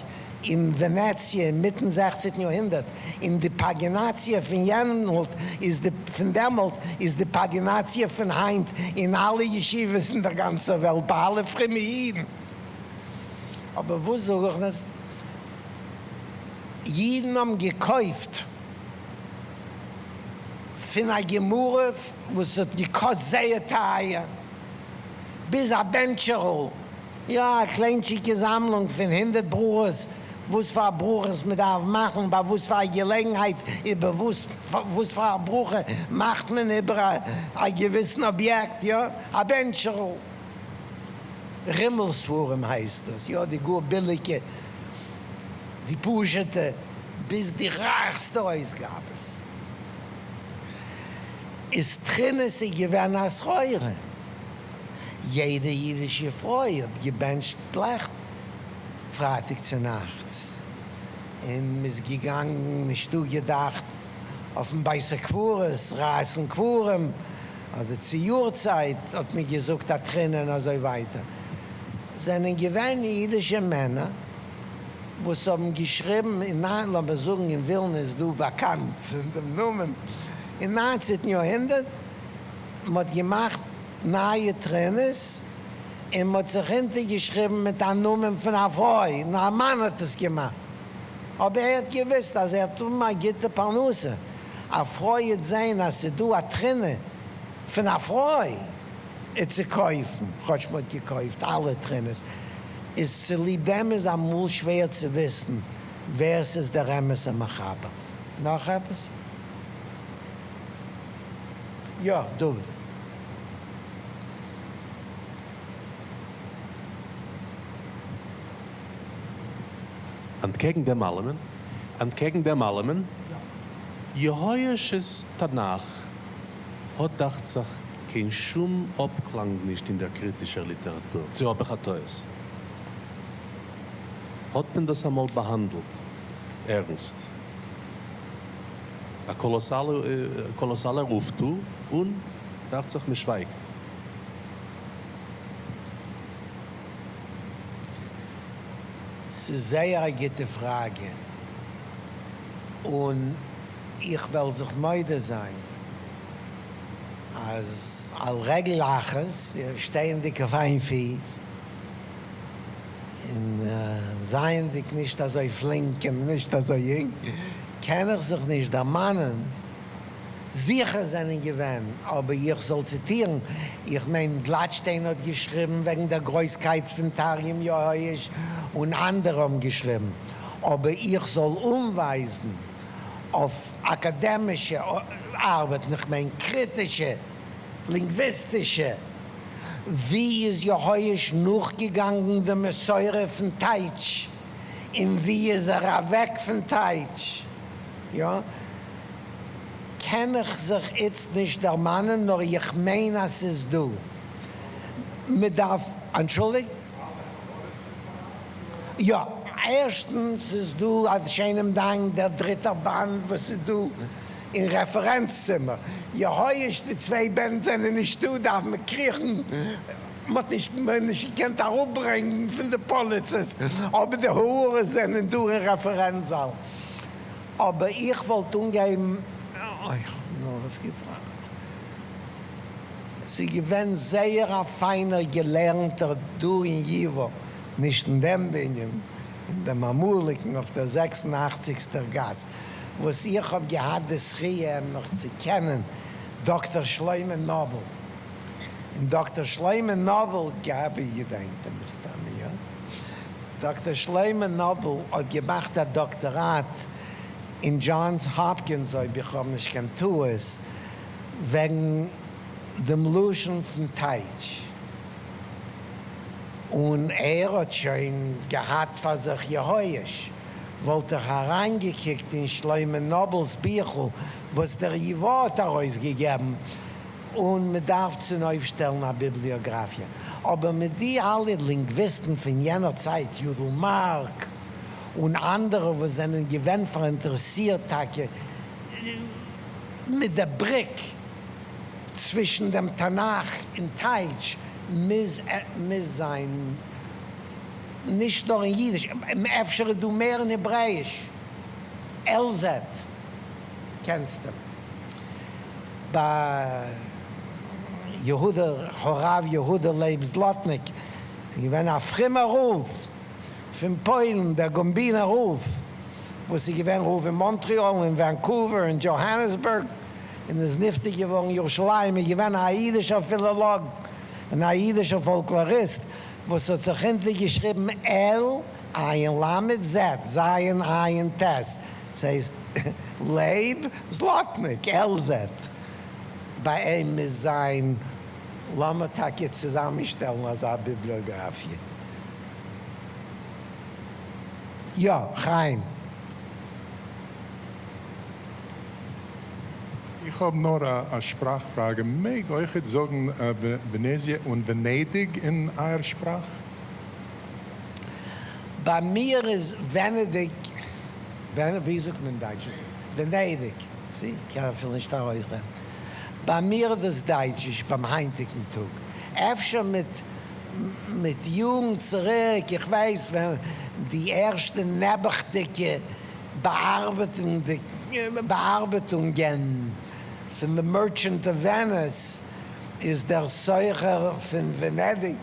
אין ווענעציע אינמיטן זעכצנטן יארהונדערט, און די פאגינאציע פון יענמאלט איז די פון דעמאלט איז די פאגינאציע פון היינט אין אלע ישיבות אין דער גאנצער וועלט ביי אלע פרומע אידן. אבער וואס זאג איך נאר? אידן האבן געקויפט פון א גמרא וואס האט געקאסט זייער טייער ביז א בענטשערל. יא, א קליינטשיקע זאמלונג פון הונדערט ברכות, וואס פאר ברכות מען דארף מאכן, ביי וואס פאר א געלעגנהייט, איבער וואס, וואס פאר א ברכה מאכט מען איבער א געוויסן אביעקט, יא, א בענטשערל. רימל ספרים הייסט דאס, יא, די גאר ביליגע, די פשוט'ע, ביז די רייכסטע אויסגאבעס. איז תחינות איז געווען א סחורה. יעדע אידישע פרוי האט געבענטשט לעכט פרייטאג צונאכטס, און מ'איז געגאנגען נישטא געדאכט אויפן בית הקברות רייסן קברים, אדער צו יארצייט האט מען געזאגט א תחינה און אזוי ווייטער, זענען געווען אידישע מענער וואס האבן געשריבן אין ניין לאמיר זאגן אין ווילנע איז דא באקאנט דעם נאמען אין ניינצעטן יארהונדערט, מ'האט געמאכט נייע תחינות און מ'האט זיך אונטערגעשריבן מיט א נאמען פון א פרוי, נאר א מאן האט עס געמאכט, אבער ער האט געוואוסט אז ער וועט האבן א גוטע פרנסה, א פרוי וועט זען אז ס'איז דא א תחינה פון א פרוי איר צו קויפן, כאטש מ'האט געקויפט אלע תחינות, איז צוליב דעם איז אמאל שווער צו וויסן ווער ס'איז דער אמת'ער מחבר. נאך עפעס? יא, דוד. אנטקעגן דעם אלעמען, אנטקעגן דעם אלעמען, יהואש'ס תנך האט דאכט זיך קיין שום אפקלאנג נישט אין דער קריטישער ליטעראטור. צו האב איך א טעות? האט מען דאס אמאל באהאנדלט ערנסט? א קאלאסאלער אויפטו און דאכט זיך מען שווייגט. ס'איז זייער א גוטע פראגע, און איך וועל זיך מודה זיין אז על רגל אחת, שטייענדיג אויף איין פיס, און זייענדיג נישט אזוי פלינק און נישט אזוי יונג, קען איך זיך נישט דערמאנען, זיכער זענען געווען, אבער איך זאל ציטירן, איך מיין גלאטשטיין האט געשריבן וועגן דער גרויסקייט פון תרגום יהואש, און אנדערע האבן געשריבן, אבער איך זאל אנווייזן אויף אקאדעמישע ארבעטן, איך מיין קריטישע, לינגוויסטישע. ווי איז יהואש נאכגעגאנגן די מסורה פון טייטש און ווי איז ער אוועק פון טייטש? יא, קען איך זיך איצט נישט דערמאנען, נאר איך מיין אז ס'איז דא. מ'דארף, אנטשולדיגט? יא, ערשטנס איז דא א שיינעם דאנק דער דריטער באנד וואס איז דא. אין רעפערענץ צימער. יהואש, די צוויי בענד זענען נישטא, דארף מען קריכן, מ'האט נישט נישט געקענט אראפברענגן פון די פאליצעס, אבער די הערות זענען דא אין רעפערענץ זאל. אבער איך וואלט אנגעהויבן, אוי כ'האב נארוואס געטראכט, ס'איז געווען זייער א פיינער געלערנטער דא אין ייווא, נישט אין דעם בנין, אין דעם אמאליגן אויף דער זעקס און אכציגסטער גאס, וואס איך האב געהאט די זכיה אים נאך צו קענען, דאקטער שלמה נאבל. און דאקטער שלמה נאבל, גבי געדענקט אים מסתמא, יא? דאקטער שלמה נאבל האט געמאכט א דאקטאראט אין דזשאנס האפקינס, אויב איך האב נישט קיין טעות, וועגן דעם לשון פון טייטש. און ער האט שוין געהאט פאר זיך יהואש, וואלט איך אריינגעקוקט אין שלמה נאבל'ס ביכל וואס דער ייווא האט ארויסגעגעבן, און מען דארף צונויפשטעלן א ביבליאגראפיע, אבער מיט די אלע לינגוויסטן פון יענער צייט, יודל מארק און אנדערע וואס זענען געווען פאראינטערעסירט טאקע מיט דער בריק צווישן דעם תנך און טייטש, מוז מוז זיין נישט נאר אין אידיש, אפשר איז דא מער אין העברעאיש, אלזעט, קענסט אים? ביי יהודה הרב יהודה לייב זלאטניק איז געווען א פרומער רב פון פוילן, דער גאמבינער רב, וואס איז געווען רב אין מאנטריאל, אין וואנקאווער, אין דזשאהאנעסבורג, און איז נפטר געווארן אין ירושלים, איז געווען א אידישער פילאלאג און א אידישער פאלקלאריסט וואס האט זיך אונטערגעשריבן ל ע' ל' ז ז' ע' ט, ס'הייסט לייב זלאטניק, LZ. ביי אים מוז זיין, לאמיר טאקע צוזאמענשטעלן אזא ביבליאגראפיע. יא, חיים. איך האב נאר א שפראך פראגע, מעג אויכעט זאגן ווענעזיע און ווענעדיג אין אייער שפראך? ביי מיר איז ווענעדיג, ווי זאגט מען דייטש? ווענעדיג, זי קען אפילו נישט ארויסרעדן. ביי מיר איז דאס דייטשיש ביים היינטיגן טאג. אפשר מיט מיט יארן צוריק, איך ווייס ווען די ערשטע נעבעכדיגע באארבעטונגען פון The Merchant of Venice איז דער סוחר פון ווענעדיג,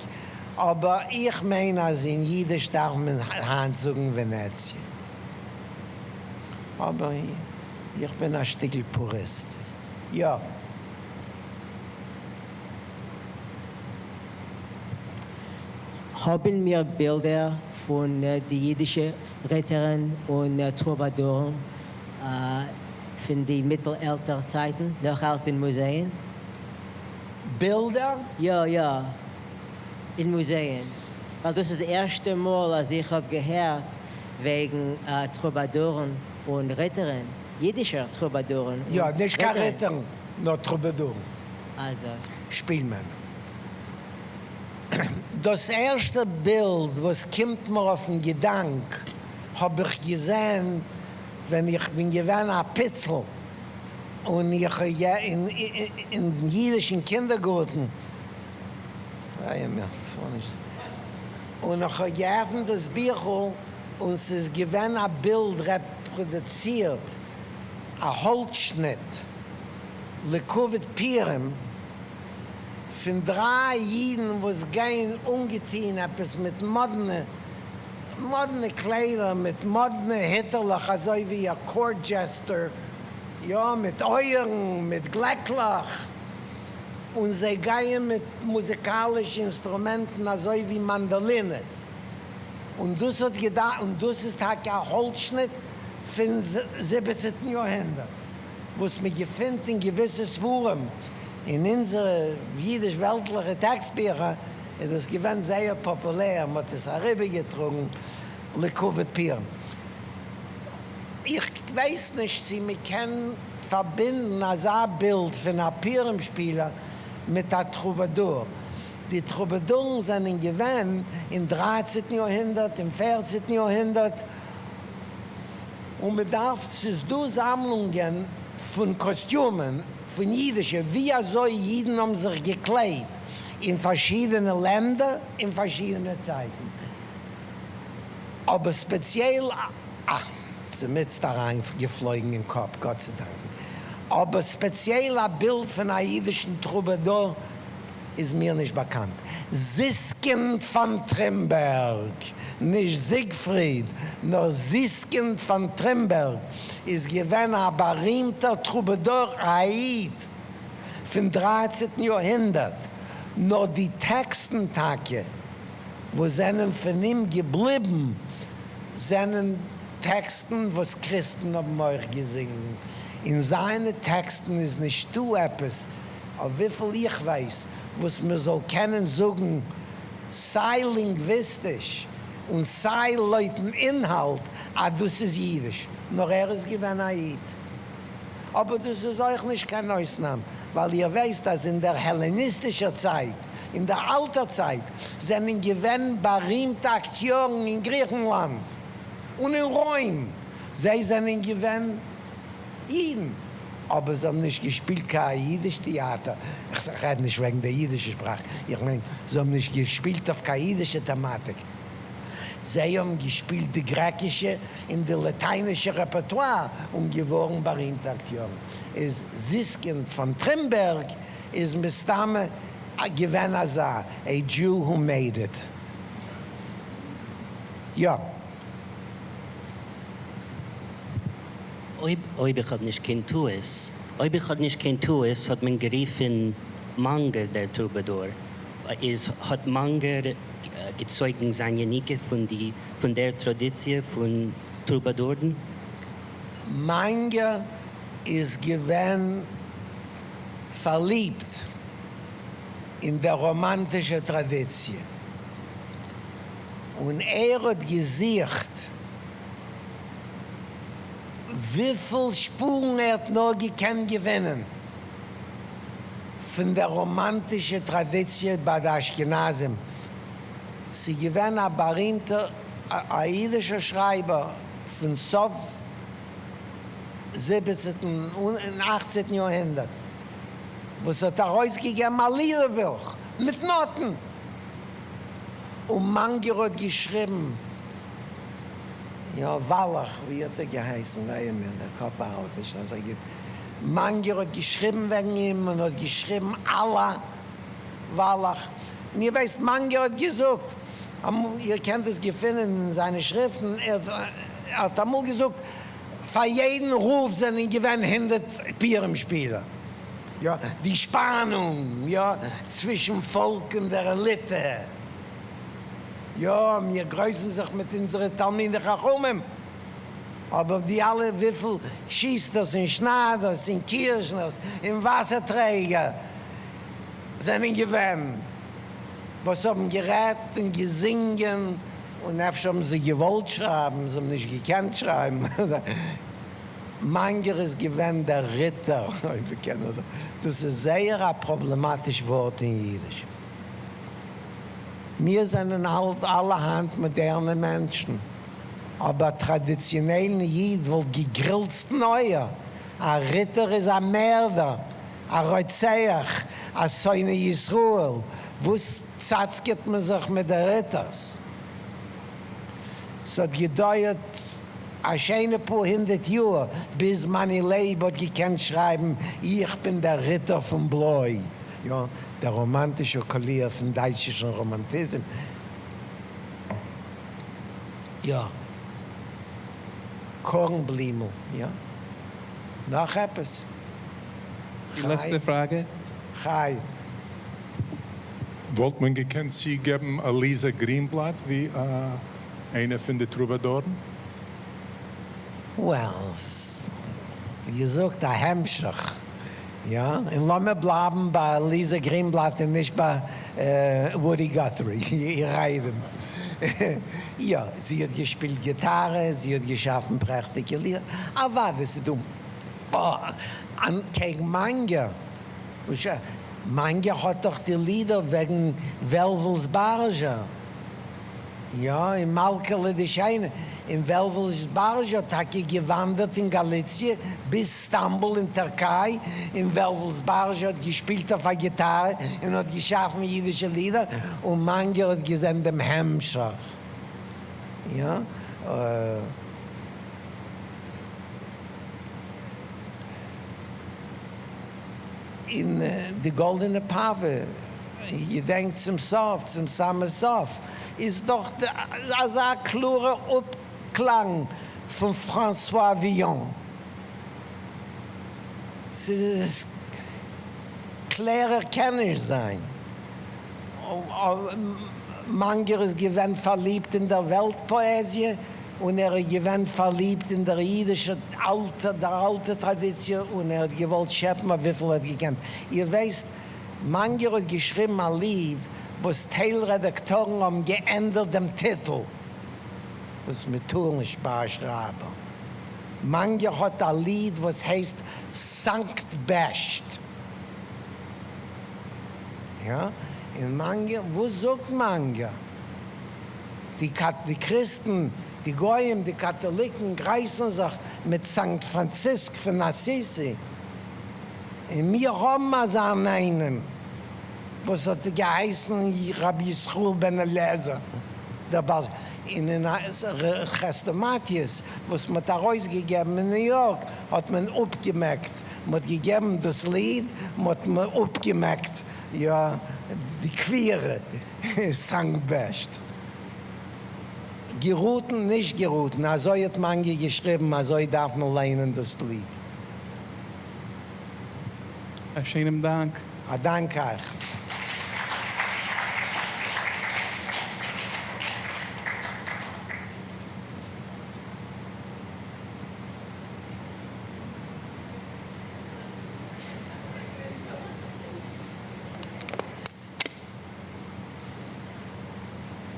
אבער איך מיין אז אין אידיש דארף מען היינט זאגן ווענעציע. אבער איך בין א שטיקל פוריסט. יא. האבן מיר בילדער פון די אידישע ריטערן און טרובאדורן פון די מיטל עלטער צייטן נאך אלץ אין מוזייען? בילדער? יא יא, אין מוזייען, ווייל דאס איז די ערשטע מאל אז איך האב געהערט וועגן טרובאדורן און ריטערן, אידישער טרובאדורן און יא, נישט קיין ריטערן, נאר טרובאדורן. אזוי. שפילמענער. דאס ערשטע בילד וואס קומט מיר אויפן געדאנק האב איך געזען ווען איך בין געווען א פיצל און איך האב אין אידישן קינדערגארטן, און איך האב געעפנט דאס ביכל און ס'איז געווען א בילד רעפראדוצירט א האלצשניט לכבוד פורים פון דריי אידן וואס גייען אנגעטוהן עפעס מיט מאדנע מאדנע קליידער מיט מאדנע היטעלעך אזוי ווי א court jester, יא מיט אויערן מיט גלעקלעך, און זיי גייען מיט מוזיקאלישע אינסטרומענטן אזוי ווי מאנדאלינעס, און דאס האט געדא און דאס איז טאקע א האלצשניט פון זיבעצנטן יארהונדערט וואס מען געפינט אין געוויסע ספרים אין אונזערע אידיש וועלטליכע טעקסט ביכער איז דאס געווען זייער פאפולער, מען האט עס אריבערגעטראגן לכבוד פורים. איך ווייס נישט צו מען קען פארבינדן אזא בילד פון א פורים שפילער מיט א טרובאדור. די טרובאדורן זענען געווען אין דרייצעטן יארהונדערט און פערצעטן יארהונדערט, און מען דארף, ס'איז דא זאמלונגען פון קאסטיומען פון אידישע, ווי אזוי אידן האבן זיך געקליידט אין פארשידענע לענדער אין פארשידענע צייטן, אבער ספעציעל, אה, ס'איז אריין געפלויגן אין קאפ, גאט צו דאנקן, אבער ספעציעל א בילד פון א אידישן טרובאדור איז מיר נישט באקאנט. זיסקינד פאן טרימבערג, נישט זיגפריד, נאר זיסקינד פאן טרימבערג, איז געווען א בארימטער טרובאדור א איד פון דרייצעטן יאר-הונדערט, נאר די טעקסטן טאקע וואס זענען פון אים געבליבן זענען טעקסטן וואס קריסטן האבן אויך געזינגן. אין זיינע טעקסטן איז נישטא עפעס אויף וויפיל איך ווייס, וואס מען זאל קענען זאגן סיי לינגוויסטיש און סיי לויטן אינהאלט אז דאס איז אידיש, נאר ער איז געווען א איד. אבער דאס איז אויך נישט קיין אויסנאם, ווייל איר ווייסט אז אין דער העלעניסטישער צייט, אין דער אלטער צייט, זענען געווען בארימטע אקטיארן אין גריכנלאנד און אין רוים, זיי זענען געווען אידן, אבער זיי האבן נישט געשפילט קיין אידיש טעאטער, איך רעד נישט וועגן דער אידישער שפראך, איך מיין זיי האבן נישט געשפילט אויף קיין אידישע טעמאטיק, זיי האבן געשפילט די גרעקישע און די לאטיינישע רעפערטואר און געווארן בארימטע אקטיארן. איז זיסקינד פאן טרימבערג איז מסתמא געווען אזא a Jew who made it. יא. אויב אויב איך האב נישט קיין טעות, אויב איך האב נישט קיין טעות האט מען גערופן מאנגער דער טרובאדור, איז האט מאנגער געצויגן זיין יניקה פון די פון דער טראדיציע פון טרובאדורן? מאנגער איז געווען פארליבט אין דער ראמאנטישער טראדיציע, און ער האט געזוכט וויפיל שפורן ער האט נאר געקענט געווינען פון דער ראמאנטישער טראדיציע ביי די אשכנזים. ס'איז געווען א בארימטער א אידישער שרייבער פון סוף זיבעצנטן און אכצנטן יארהונדערט וואס האט ארויסגעגעבן א לידערבוך מיט נאטן, און מאנגער האט געשריבן. יא, וואלעך, ווי האט ער געהייסן? וויי מיר, דער קאפ ארבעט נישט אזוי גוט. מאנגער האט געשריבן וועגן אים און האט געשריבן אלא וואלעך. און איר ווייסט, מאנגער האט געזאגט, אמאל, איר קענט עס געפינען אין זיינע שריפטן, ער האט אמאל געזאגט, פאר יעדן רב זענען געווען 100 פורים שפילער. יא, די שפאנונג, יא, צווישן פאלק און דער עליטע. יא, מיר גרויסן זיך מיט אונזערע תלמידי חכמים, אבער די אלע וויפיל שוסטערס און שניידערס און קירשנערס און וואסער טרעגער זענען געווען וואס האבן גערעדט און געזינגען, און אפשר האבן זיי געוואלט שרייבן, זיי האבן נישט געקענט שרייבן. מאנגער איז געווען דער ריטער, אויב מ'קען אזוי, דאס איז זייער א פראבלעמאטיש ווארט אין אידיש. מיר זענען האלט אלע היינט מאדערנע מענטשן, אבער א טראדיציאנעלן איד וואלט געגרילצט אין אויער, א ריטער איז א מערדער, א רוצח, א שונא ישראל, וואס צאצקעט מען זיך מיט די ריטערס? ס'האט געדויערט א שיינע פאר הונדערט יאר ביז מאני לייב האט געקענט שרייבן איך בין דער ריטער פון בלוי. יא, דער ראמאנטישער קאליר פון דייטשישן ראמאנטיזם. יא. קארנבלימל. יא. נאך עפעס? די לעצטע פראגע. חי. וואלט מען געקענט צוגעבן עליזה גרינבלאט ווי איינע פון די טרובאדורן? Well, ווי געזאגט, א המשך. יא, און לאמיר בלייבן ביי עליזה גרינבלאט און נישט ביי וואודי גאטרי, איר איידעם. יא, זי האט געשפילט גיטארע, זי האט געשאפן פרעכטיגע לידער. אוודאי ס'איז דא אנטקעגן מאנגער. מאנגער האט דאך די לידער וועגן וועלוול'ס בארזשע. יא, און מלכה'לע די שיינע, און וועלוול זבארזש האט טאקע געוואנדערט אין גאליציע ביז סטאמבול אין טערקיי, און וועלוול זבארזש האט געשפילט אויף א גיטארע און האט געשאפן אידישע לידער, און מאנגער האט געזען דעם המשך. יא. אין די גאלדענע פאווע, געדענקט צום סוף, צום סאמע סוף, איז דאך אזא קלארע אפקלאנג פון פראנסואה וויאן. ס'איז קלערער קען נישט זיין. מאנגער איז געווען פארליבט אין דער וועלט פאעזיע, און ער איז געווען פארליבט אין דער אידישער אלטער דער אלטער טראדיציע, און ער האט געוואלט שעפן אויף וויפיל ער האט געקענט. איר ווייסט, מאנגער האט געשריבן א ליד וואס טייל רעדאקטארן האבן געענדערט דעם טיטל, וואס מען טאר נישט ביי א שרייבער. מאנגער האט א ליד וואס הייסט סאנקט בעשט. יא, און מאנגער, וואס זאגט מאנגער? די די קריסטן, די גויים, די קאטאליקן גרייסן זיך מיט סאנקט פראנציסק פון אסיסי, און מיר האבן אזא איינעם וואס האט געהייסן רבי ישראל בן אליעזר דער בעל און אין כרעסטאמאטיעס וואס מען האט ארויסגעגעבן אין ניו יארק האט מען אפגעמעקט מען האט געגעבן דאס ליד, מען האט אפגעמעקט יא די קווירע סאנקט בעשט. געראטן נישט געראטן, אזוי האט מאנגער געשריבן, אזוי דארף מען ליינען דאס ליד. א שענעם דאנק. א דאנק אייך.